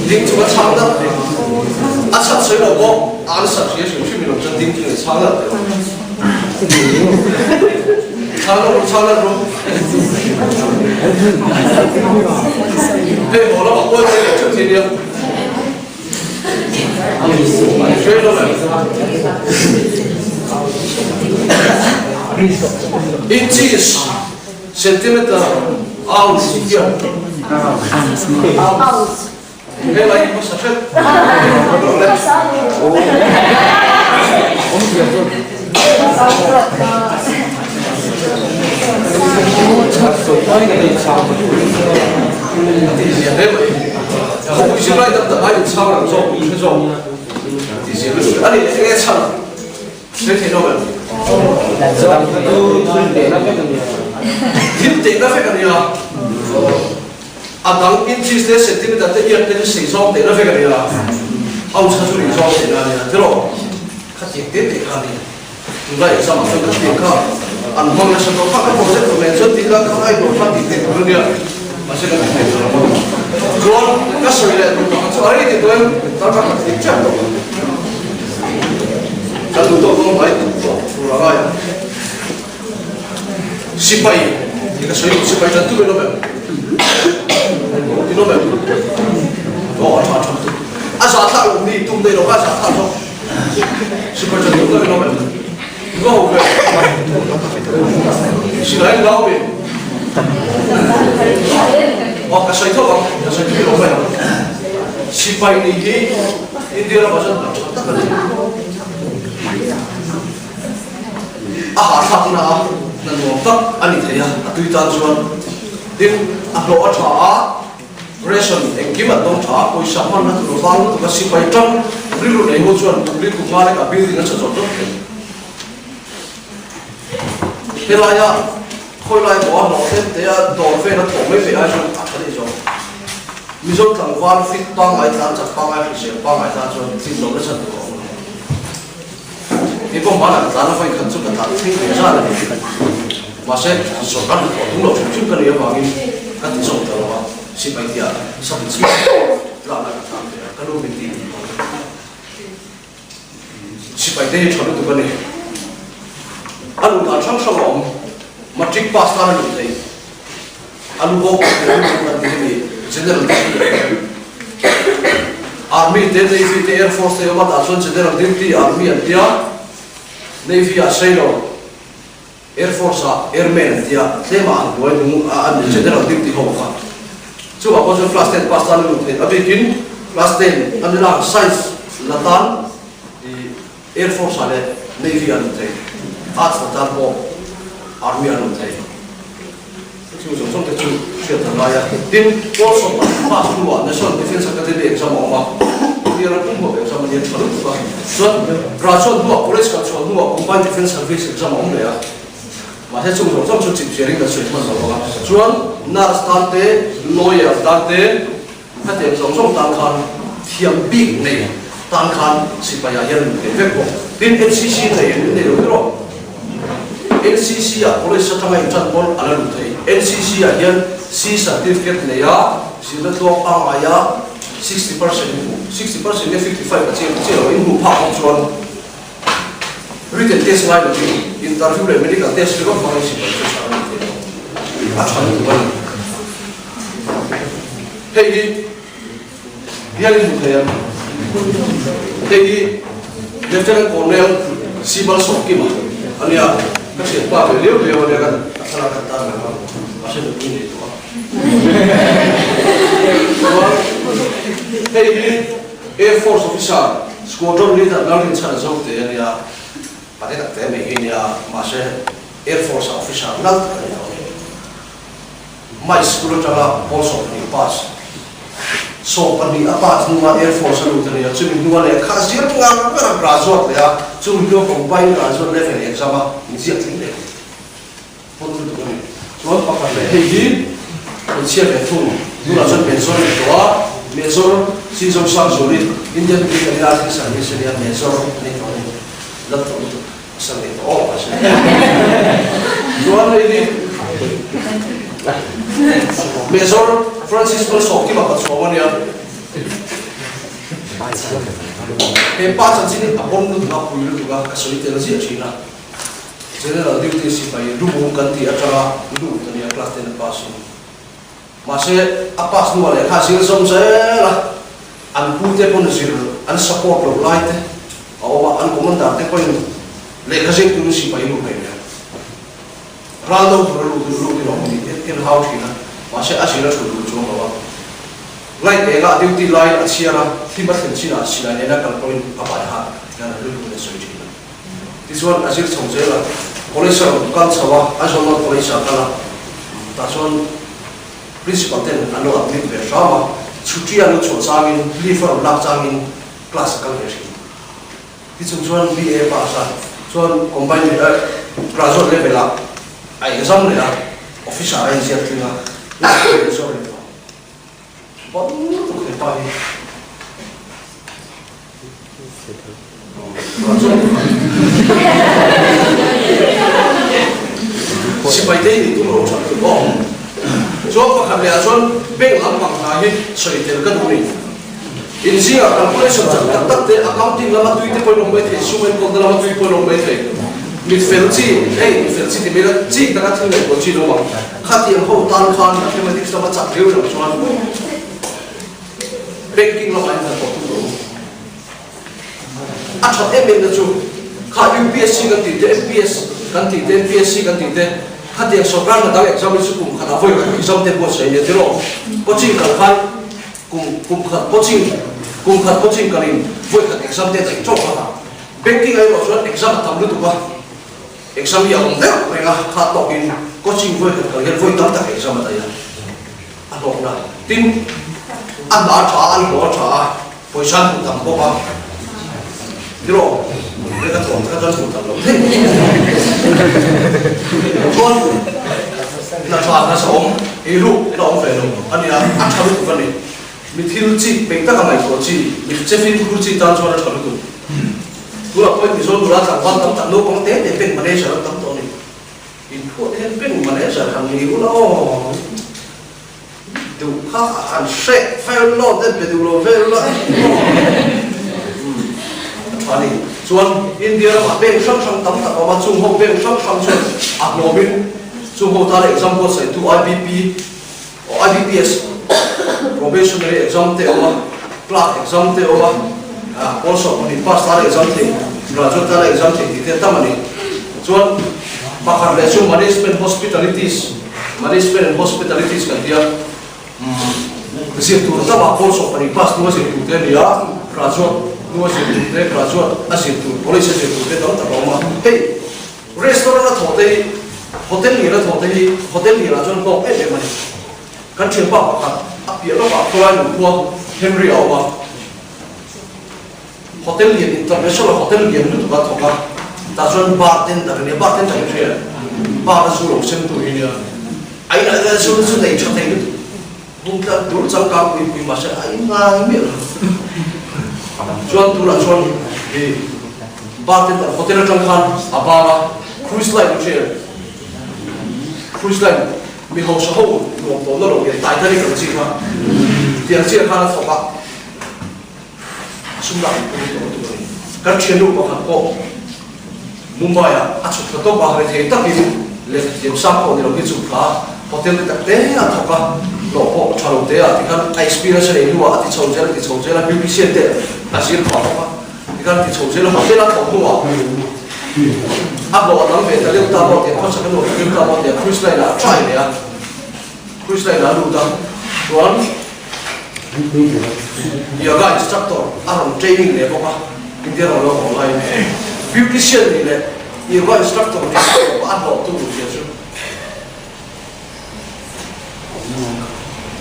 Ding chung a chhang nalh teh. A chhan sawi lo pawh an sat hria hrim hrim in awm chuan ding chung in chhang nalh teh. Chhang nalh ru, chhang nalh ru. Hei haw lamah kawi kawi leh theuh thei nia. Inches, centimeter, ounce hian helai hi hmasa hret. Tihzia hle mai. Khawpui zirlai dang dang aiin chhang ang zawk in hre zawk tihzia lutuk a ni. Eng nge chhan ang? Hre thei lo em? Thil tehna vek a nia. A dang inches te centimeter te ear te chu sei zawng tehna vek a nia. Ounce kha chu ri zawng tehna a nia. Tiraw? Khatiang te te kha a nia. Tunlai exam ah chuan ka thiam kha an hmang nasa tawh kha ka project tur nen chuan tih lah kha ai tur kha tih theih tur a nia mahse kan ti thei tur a maw chuan ka sawi leh tur pakhat chu a rei ti tawh em tar kha ka thik chiah tawh ka duh tawh dawn mai tawh tur a ngai ang sipai ti ka sawi duh sipai tan tu in awm em in awm em aw a tha a tha a zahthlak loh ni tum nei lo kha a zahthlak zawk. Super chan tum lo em. Go ve. Silai lau be. Oh ka sai tho ang, ka sai thui lo mai ang. Sipai ni hi India ram ah chuan tha tak a ni. A hahthlak na a, hna nuam tak a ni thei a, a tui tan chuan. Tin, a hlawh a tha a, Ration engkim an dawng tha a, pawisa hmanna tur vang lutuk a sipai tang rilru nei ho chuan kum li kum nga lekah building a chhe zawt zawt thei. Helaia khawilai maw a hlawh hlem te a dawr vel a thawh mai mai ai chuan a tha daih zawk. Mizo tlangval fit pangngai tlan chak pangngai hrisel pangngai tan chuan tlin lohna chhan tur a awm lo. Keipawh hmanah ka tlan a vawikhat chu ka tlan thleng ve zan a ni. Mahse, sorkar hnathawh tum lo hrim hrim ka nih avangin ka ti zawk ta lo a, sipai tia sap chiah tlakna ka tlan ve a, ka nu min ti tih pawh sipai te hi tha lutuk a ni. A luh dan hrang hrang a awm, matric pass tan a luh theih, a lu bo pawh theih lutuk an ti hemi general duty a awm. Army te, navy te, air force te awm a, tah chuan general duty army an tia, navy ah sailor. Air Force ah Airman an tia, tlem ah an buai nung a an ni General duty ho kha. Chuvang pawh chuan class ten pass tan a lut theih a bikin class ten an ni lang science la tan i Air Force ah leh Navy ah an lut thei, Arts la tan pawh Army ah an lut thei. Chu zawng zawng te chu hriat a ngai a. Tin, Pawl sawm pass hnuah National Defence Academy exam a awm a, India ram pum huap exam a nia tha lutuk a. Chuan graduate hnuah college kal chhuah hnuah Combined Defence Service exam a awm leh a. Mahse chung zawng zawng chu chip ziarin kan sawi hman lo vang a. Chuan nurse tan te, lawyer tan te, hetiang zawng zawng tan khan thiam bik nei tan khan sipai ah hian an thei vek bawk. Tin, NCC nei an nei lo erawh NCC ah college atanga intan pawn a la lut thei. NCC ah hian C certificate nei a, zirna tluang pangngai a 60% in hmuh, 60% nge 55 a chiang chiah lo, in hmuh phak bawk chuan written test ngai lovin interview leh medical test ringawt hmangin sipai chu chhar a ni thei lo. A tha lutuk a ni. Hei hi bial in hmu thei ang. Hei hi Lieutenant Colonel Sibal Sawmkima a nia, ka thianpa ve liau liau a nia kan a thlalak kan tan reng a, mahse nupui nei tawh a. Chuan hei hi Air Force Officer Squadron Leader Lalrinchhana Zote a nia, pate tak te mai hi a nia, mahse Air Force ah Officer nal tak a ni tawh a ni. Mai school atanga pawl 20 pass, 20 a pass hnua Air Force a lut a ni a, chumi hnua lehkha zir ngar ngar a graduate leh a, chumi hnua combined graduate level exam a inziak tling leh pawn lutuk a ni. Chuan pakhat leh hei hi hmeichhia ve thung, tunah chuan Major a ni tawh a, Major Cizong Sangzuli Indian Military Army Service a nia, Major a ni tawh a ni, la tawh lutuk. Pasal nei tawh awk a si. Chuan hei hi. Major Francis Malsawmkima Pachuau a nia. He pa chanchin hi a bon lutuk a, pui lutuk a, ka sawi tel ziah thin a. General duty sipai lumum kan tih atanga lut a nia class ten a pass in. Mahse a pass hnuah lehkha a zir zawm zel a, an pute pawn zir an support loh lai te a awm a, an commander te pawhin lehkha zir turin sipai lut ngei mai. Ral do tur a lut lut in a awm a ni tih en hau thin a, mahse a zir a thulh duh chuang lo a. Light engah duty laiin a chhiar a, thim a thlen chinah silai nena kal pawhin a bai hat hian a rilru in a sawi thin a. Tichuan a zir chho zel a, college a rawn kal chho a, Aizawl North College ah a kal a, tah chuan principal ten an lo admit ve hram a, chhuṭi a lo chhuah changin leave a rawn lak changin class a kal ve thin. Tichung chuan BA pass a, chuan combined graduate level ah a exam leh a, officer a inziak tling a, sorry. Bang lutuk he pa hi. Sipai te hi tum ro tha lutuk aw. Chuan pakhat leh ah chuan bank lampang hna hi sawi tel ka duh ni. In zingah calculation chak tak tak te accounting lama tui te pawhin awm mai thei, sum enkawlna lama tui pawhin awm mai thei. Mit fel chi, hei mit fel chi ti mai ila chi taka thil ngaihtuah chi lo ang. Khatiang ho tan khan mathematics lama chak riau loh chuan banking lamah hian hnathawh tum lo. A that em em na chu kha UPSC kan tih te, MPS kan tih te, MPSC kan tih te, khatiang sorkar hna dang exam hi chu kum khatah vawi khat exam te buatsaih a nia tiraw? Coaching kal khan kum kum khat coaching kum khat coaching kalin vawi khat exam te daih tawk a, banking ah erawh chuan exam a tam lutuk a. Exam hi a awm deuh reng a, kha tawkin coaching vawi khat kal hian vawi tam tak exam a daih a, a hlawkna. Tin, a hna a tha a, an hlawh a tha a, pawisa an hmuh tam bawk a, tiraw? Hei ka thawm kha chuan hmuh tam loh thei. Chuan hna tha hna sa awm, ei ruk la awm ve lo a nia, a tha lutuk a ni. Mi thil chi peih taka ngaihtuah chi, mi che fimkhur chi tan chuan a tha lutuk. Tunah pawhin Mizo nula tlangval tam tak naupang te te bank manager an tam tawh a ni. Inphuah te hian bank manager han ni ula aw, duh kha han hreh vel lawt te be duh lo vel ula aw. A tha a ni. Chuan India ramah bank hrang hrang tam tak a awm a, chung ho bank hrang hrang chuan a hlawmin chung ho tana exam buatsaihtu IBP, IBPS probationary exam te a awm a, clerk exam te a awm a, pawl sawmhnih pass tana exam thei, graduate tana exam thei tih te a tam a ni. Chuan pakhat leh chu management hospitalities, management and hospitalities kan tia, zir tur tamah pawl 20 pass hnua zir tur te a ni a, graduate hnua zir tur te, graduate a zir tur, college a zir tur te tam tak a awm a. Hei. Restaurant a thawh te hi hotel lian a thawh te hi hotel lian ah chuan hlawk em em a ni. Kan thianpa pakhat a piah lawkah khawlai nun khua Henry a awm a, hotel lian international hotel lian lutuk a thawk a, tah chuan bartender a nia, bartender hi hria em? Bar a zu lo sem tu hi nia, a inah hian zu chu nei tha thei lutuk, bung tlat dur changkang pui pui mahse a inngai miah lo. Chuan tunah chuan i Bartender hotel atang khan a bang a, cruise line chu hria em? Cruise line mi hausa ho nuam tawh na lo nge Titanic ang chi kha tiang chiah khan a thawk a, sum lak in pawhin tawh lutuk a ni. Kan thiannu pakhat pawh Mumbai ah a chhuk thla tawp a, rethei takin lehkha thiam sang pawh ni lo hi chhuk thla hotel te tak te a thawk a, hlawh pawh tha lo te ah tikhan a experience a nei hnuah a ti chho zel a ti chho zel a, beautician te a zir phah bawk a. Tikhan ti chho zel a, hotel a thawh hnuah a hlawh a dang ve ta deuh ta maw tia khawchhak a nuam ta deuh ta maw tia cruise line ah a try leh a, cruise line ah a lut a, chuan yoga instructor a rawn training leh bawk a, India ram lo haw laiin beautician nih leh yoga instructor nih a hlawh tu tur zia chu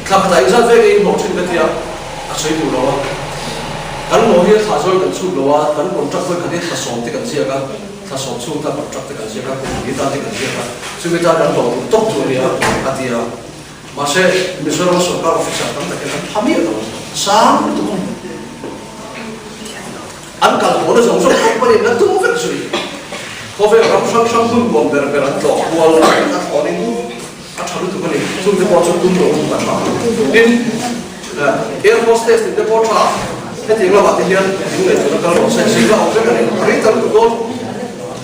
Thla khatah inzat vek a inhlawh thin ka tia, a sawi duh lo a. Kan hlawh hi a thla zawi kan chhuk lo a, kan contract vawi khat hi thla sawm te kan ziak a, thla sawm chhung tan contract te kan ziak a, kum hnih tan te kan ziak a, chumi tan kan hlawh duh tawk chu a nia, a ti a. Mahse, Mizoram sorkar officer tam takin an pha miah lo, sang lutuk a ni. An kal hawna zawng zawng company in a tum vek zui. Khawvel ram hrang hrang hmun nuam ber ber an tlawh kual a thlawnin. tha lutuk a ni. Chungte pawh chu tum loh a tha. Tin, air hostess tih te pawh a tha. Hetiang lamah te hian in ngaihtuahna kal rawh se. Zirna awm vek a ni. A rei ta lutuk dawn.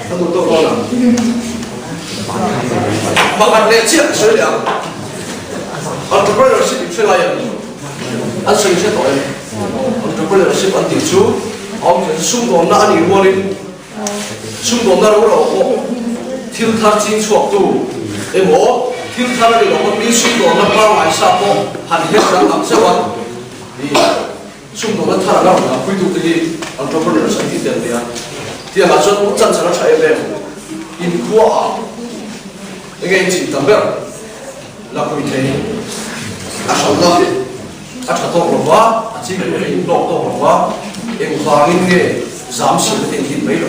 Ka duh tawk dawn ang. Pakhat leh chiah ka sawi leh ang. Entrepreneurship in hre lai ang. An sawi hre tawh em? Entrepreneurship an tih chu a awm thei. Sumdawnna a nih rualin Sumdawnna ro ro pawh thil thar ching chhuaktu emaw, thil thar a ni lo pawn mi sumdawnna pangngai sa pawh han her danglam zeuh a, mi sumdawnna thar anga rawn dahpuitute hi entrepreneurs an tih tel ve a. Tiangah chuan u chan chan a tha em em, inkhuaah enge inchih tam ber la pui thei a hralhna a tha tawk lo va, a ching pawh a inhlawk tawk lo va, engvangin nge zam siam te in mai lo?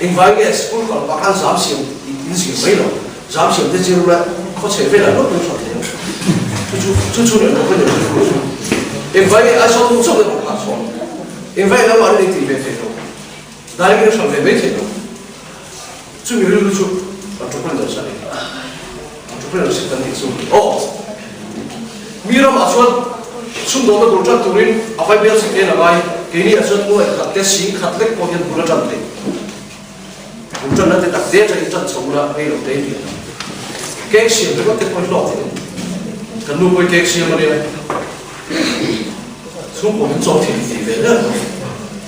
Engvangin nge school kal pah khan zam siam in zir mai lo? Zam siam te zir ula khaw chhe velah lawk in hrat thei ang. Chu chu chu chu leh lawk a ni lo chu. Engvangin nge Aizawl tum chauh te rawn khah chhuah? Engvangin lamah an intih ve thei lo? Daingin a hran ve mai thei lo. Chumi rilru chu entrepreneurs a ni. Entrepreneurship kan tih chu aw. Mi ramah chuan sumdawnna bul tan turin a vai bel chhe te la ngai. Keini ah chuan nuai khat te sing khat lek pawh hian bul a tan thei. Bul tanna te tak te atangin tan chho ula rei lo te in lian ang. Cake siam ringawt te pawh hi hlawk thei. Kan nu pawh hi cake siam a nia. Chhungkaw min chawm thei tih ve ber mai.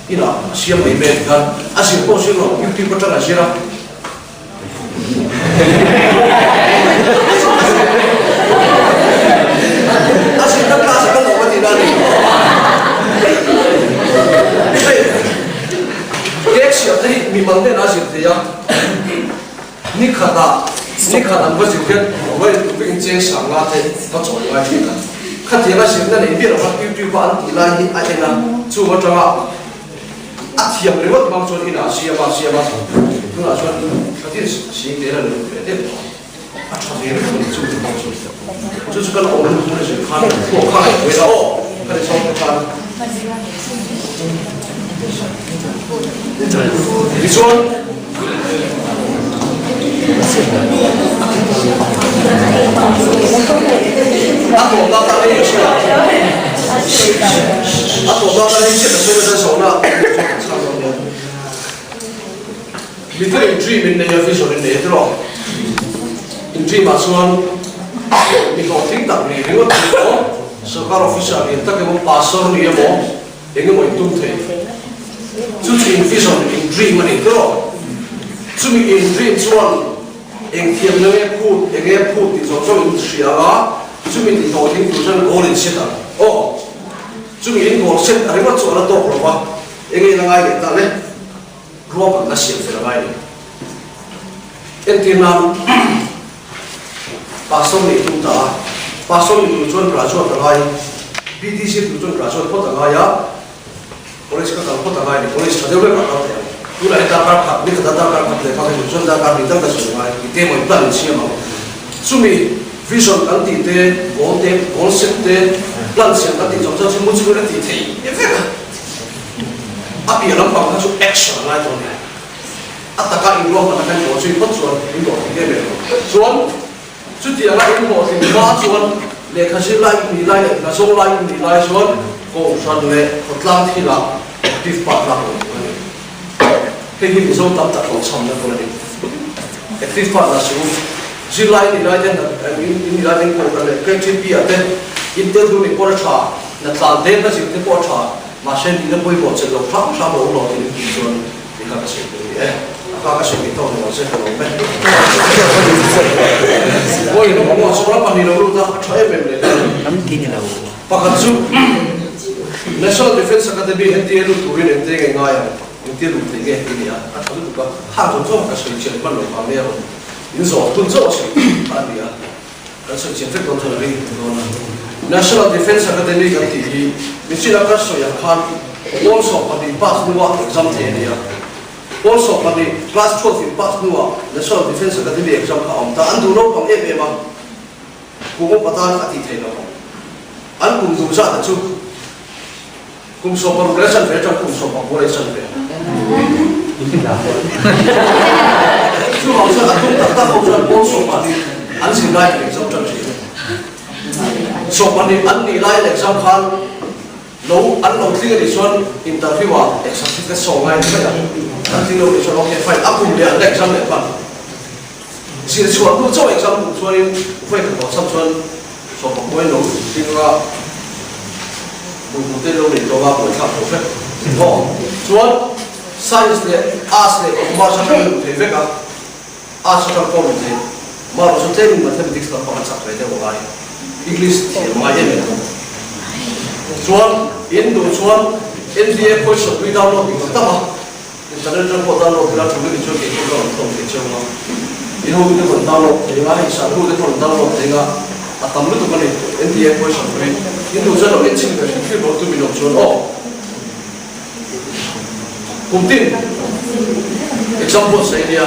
Inah a siam mai mek khan a zir pawh zir lo YouTube atang a zir a. A zirna class a kal lo a tihna a ni. Hei cake siam te hi mimal hnenah a zir thei a. Ni khatah ni khat an va zir hian vawi tuk vekin cheng sang nga te va chawi ngai thin a. Khatianga zirna nei miah lova YouTube a an tih lai hi a en a, chung atanga a thiam ringawt hmang chuan inah a siam a, a siam a, tunah chuan thlatin sing te la ni ve deuh tawh a, a tha ve ringawt a ni chung te pawh chu. Chu chu kan awm hmun a zir khan thluak kha a inbuai la aw, ka ni chawng te khan. Tichuan, a tawpna tan hei chhiat a tawpna tan hei chhiat a sawi nasa zawhna chhang dawn nia. Miten in dream in nei a, vision in nei a tiraw? In dream ah chuan mi hlawhtling tak ni ringawt ni emaw, sorkar officer lian tak emaw, pastor ni emaw, eng emaw in tum thei. Chu chu in vision, in dream a ni tiraw? Chumi in dream chuan eng thiamna nge phut, eng nge phut tih zawng zawng in hria ang a, chumi tih hlawhtling tur chuan goal in set ang. Aw, chumi in goal set a ringawt chu a la tawk lo va, eng nge la ngai leh ta le? Ruahmanna siam fel a ngai lo. Entir nan, Pastor nih tum ta a, Pastor ni tur chuan graduate a ngai, BTC tur chuan graduate phawt a ngai a, college ka kal phawt a ngai a ni, college tha deuh vek a kal thei ang. Tunah hian darkar khat, ni khata darkar khat lehkha ka zir chuan darkar hnih tal ka zir a ngai, tih te emaw plan in siam ang. Chumi vision kan tih te, goal te, goal set te, plan siam kan tih zawng zawng chu mu chungin a tih theih vek a. A piah lampang kha chu action a ngai tawh a ni. A taka inruahman a kan tawh zui phawt chuan in hlawhtling em em lo. Chuan chutianga in hlawhtling hma chuan lehkha zir lai in nih lai leh hna zawng lai in nih lai chuan kohhran leh khawtlang thilah active part lak lo tur a ni. Hei hi Mizo tam tak hlawhchhamna tur a ni. Active part la chu zirlai in nih lai te in nih lai ten kohhran leh KTP ah te in tel dun in pawh a tha, hna tlan te hna zir te pawh a tha. Mahse nihna pawimawh chelh lo hram hram a awm lo tih tum chuan ti kha ka sawi tur a ni e. A ka ka sawi mai tawk ni lo se ka lawm e. Pawi lo maw sawla pahnih lo lut a, a tha em em leh ta. Pakhat chu National Defence Academy NDA lut turin engte nge ngai ang, engte lut thei nge tih a ni a, a tha lutuk a, hang zawng zawng ka sawi chian hman lo vang nia rawn in zawh hun zawk a sawi tih kha a ni a. Kan sawi chian vek dawn chuan a ring dawn a. National Defence Academy kan tih hi michina ka sawi ang khan pawl 12 pass hnua exam thei a ni a. Pawl 12 class 12 in pass hnua National Defence Academy exam kha a awm ta. An duh naupang em em a, kum upa tan a tih theih lo. An kum duh zat a chu kum 16 leh chanve atang kum 19 leh chanve. Chuvang chuan a tum tak tak ho chuan pawl 20 an zir lai kan exam tan thin. 20 an nih lai an exam khan lo an lo tling a nih chuan interview ah certificate saw ngai ni mai a, an tling lo nih chuan okay fine a kum leh an la exam leh hman. Zir chhuah hnu chauh exam duh chuanin vawi khat tawh cham chuan 10 in lo tling a, duh duh te lo nei tawng a buaithlak tawh vek. Aw chuan Science leh Arts leh Commerce atangin luh thei vek a, Arts atang pawh luh thei. Marawh chu tlemin Mathematics lampang a chak ve deuh a ngai, English thiam a ngai em em bawk. Chuan in duh chuan NDA pawisa tui download tih tak tak a, internet atang pawh download ila thu lutin chuan kei pawh ka rawn tawng thei cheu ang a. In ho te rawn download thei ang a, hei sahnu te pawh rawn download thei ang a, a tam lutuk a ni NDA pawisa tui. In duh chuan lo enchhin ve hrim hrim rawh chu min awm chuan aw. Kum tin exam buatsaih a nia,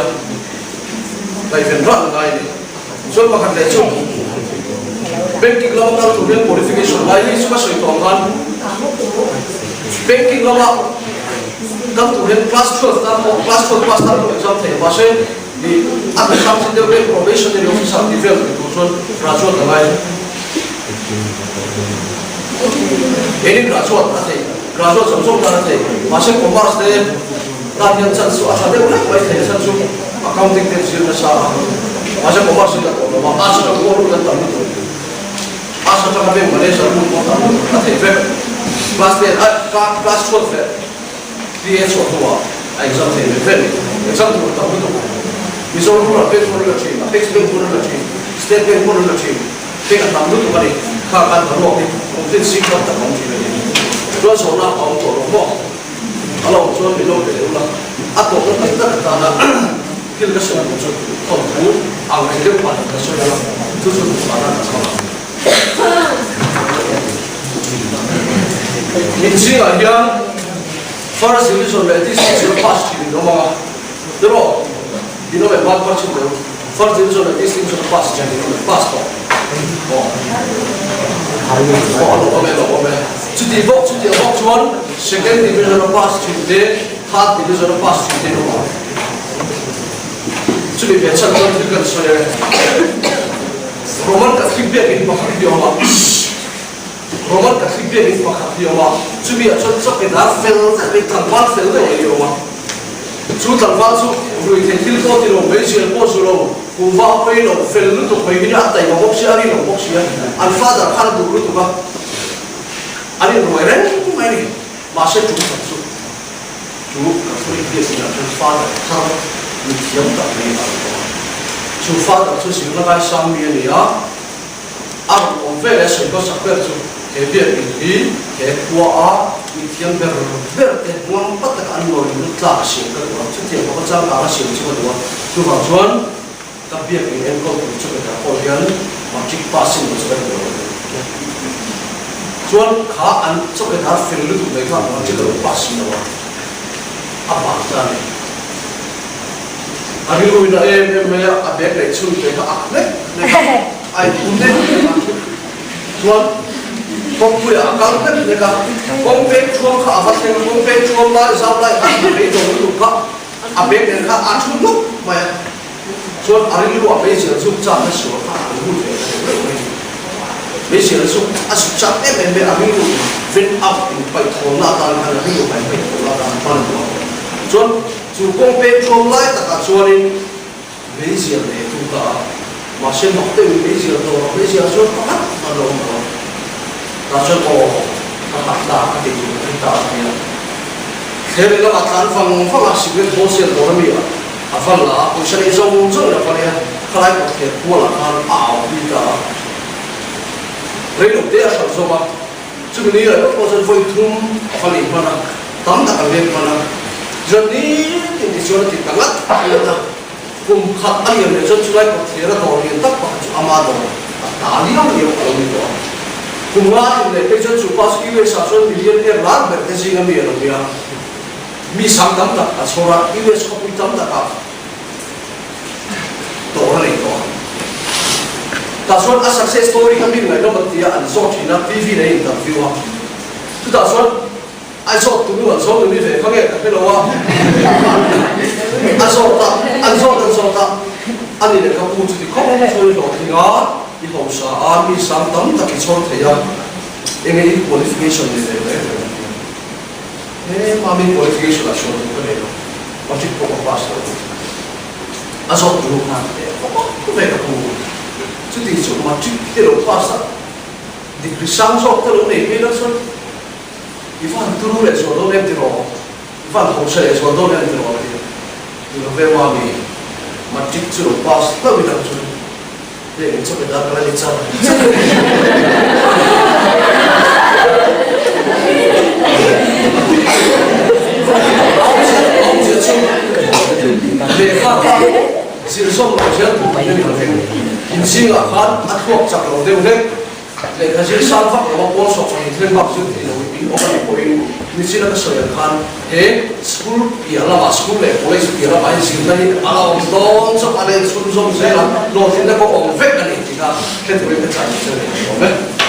ngaihven ran ngai a ni. Chuan pakhat leh chu banking lama kal tur hian qualification ngai hi chu ka sawi tawh ang khan banking lama kal tur hian class 12 tan pawh class 12 pass tan pawh exam thei mahse i a hna sang chin deuh deuh probationary officer tih vel ni tur chuan graduate a ngai. Keini graduate a thei, graduate zawng zawng tan a thei. Mahse commerce te tan hian chance chu a tha deuh hlek mai thei a chhan chu accounting te an zir nasa a. Mahse commerce in a tawh lo a, arts atang pawh lut an tam lutuk. Arts atanga bank manager lut pawh tam lutuk a thei vek. Class ten a class 12 leh PA chhuah hnuah a exam thei ve ve a ni. Exam tur a tam lutuk. Mizoram Rural Bank pawn an la thin, Apex Bank pawn an la thin, State Bank pawn an la thin. Heng a tam lutuk a ni. Kha khan boruak hi kum tin sing tam tak a awm thin a ni. Chuan zawhna a awm tawh lo maw? A lo awm chuan min lo pe leh ula, a tawhna tak tak atana thil ka sawi tur chu thawnthu ang reng deuh pah ka sawi ang a, chu chu duhsahna ka chhang ang. Inzingah hian First Division leh District chu pass thin in awm ang a, tiraw? In awm em? Van par chhun deuh. First Division leh District chu pass thin in awm em? Pass tawh. Aw. Aw, a lo awm e, a lo awm e. Chuti bawk, chuti ang bawk chuan Second Division a pass thin te, Third Division a pass thin te in awm ang. Chumi ve chhan chuan thil kan sawi ang e. Roman Catholic biakinn pakhat hi a awm a. Roman Catholic biakinn pakhat hi a awm a, chumi ah chuan chawkidar fel deuh mai, tlangval fel deuh mai hi a awm a. Chu tlangval chu rui thei thil pawh ti lo, meizial pawh zu lo, kuhva a pei lo, fel lutuk mai hi a taima bawk sia, a rinawm bawk sia. An father khan a duh lutuk a, an inruai reng mai a ni. Mahse tum khat chu, chu Catholic biakinn ah chuan father thar mithiam tak mai a rawn awm a. Chu father chu zirna ngaisang mi a ni a. A rawn awm ve leh sawi hmasak ber chu he biakinn hi he khua a mithiam ber ber te hnuang pat taka an lawi lut tlak a siam ka duh a, chutiang bawka changkang a siam chu ka duh a, chuvang chuan ka biakinn enkawl tur chu ka dah pawh hian matric passing lo chu ka duh lo a ni. Chuan kha an chawketah fel lutuk mai kha matric a lo pass lo a, a vang ta a ni. A rilru in a em em mai a, a bag leh chhun te kha ak hlek hlek a, a in phum hlek hlek a. Chuan kawngpui ah a kal hlek hlek a, kawng peng thuam kha a va thleng a, kawng peng thuam lai zau lai khan a beidawng lutuk kha a bag nen kha a thu hnuk mai a. Chuan a rilru a meizial zuk chak na sual kha a lo lut ve ta deuh reuh mai a ni. Meizial zuk a zuk chak em em mai a, a rilru in vent up in paih thawnna atan khan a rilru hmai paih thawnna atan hman a duh a. Chuan Chu kawng pek thuam lai takah chuanin meizial nei a tum ta a, mahse mak deuhin meizial dawr a meizial chuan pakhat a lo awm lo a, tah chuan aw ka hah ta ka ti tur ka ti ta a ti a. Thler lamah tlan vang vang a cigarette wholesale dawr ami a a va la a, pawisa nei zawng zawngin a va lei a, khalai kawt thler kualah khan a au pui ta a, reilo te a hralh zawk a. Chumi ni leh pawh chuan vawi thum a va lei hman a, tam tak a leng hman a. Chuan nitin ti chuan a ti ta ngat ngat a. Kum khat a liam leh chuan chulai kawt thler a dawr lian tak pakhat chu ama dawr a ta liau liau a lo ni tawh a. Kum nga a tlin leh phei chuan chu pa chu US ah chuan millionaire lar ber te zinga mi a lo ni a. Mi sang tam tak a chhawr a, US khawpui tam takah dawr a nei tawh a. Tah chuan a success story kha mi ngaihnawm an ti a, an zawt thin a, TV nei interview a. Chutah chuan a zawt tunu an zawt tunu ve kha nge ka hre lo a. A zawt a, an zawt an zawt a, ani leh ka pu chuti khawp chu i hlawhtling a, i hausa a, mi sang tam tak i chhawr thei a, enge i qualification ni ve reng reng a ti a. He mami qualification ah sawn ka nei lo, matric pawh ka pass lo. A zawt tu khan e khawp ve ka pu, chuti chu matric te lo pass a, degree sang zawk te lo nei phei la chuan i van turu leh zual dawn em tiraw? I van hausa leh zual dawn em tiraw? A ti a, ni lo ve mami, matric chu lo pass hlauh in ang chu hei eng chawp eda ka la ni char char. Awmzia chu lehkha kha zir zawm lo zel tur tak in ka ring. Inzingah khan a thluak chak lo deuh vek. Lehkha zir sang vak lo a pawl sawk pahnih thleng bak zir theih lo in awm a nih pawhin nichin a ka sawi ang khan he school piah lamah school leh college piah lamah hian zirna hi a la awm dawn chauh a la inchhunzawm zel a, hlawhtlinna pawh awm vek a ni tih kha hre turin ka chah duh che a ni. Awm e.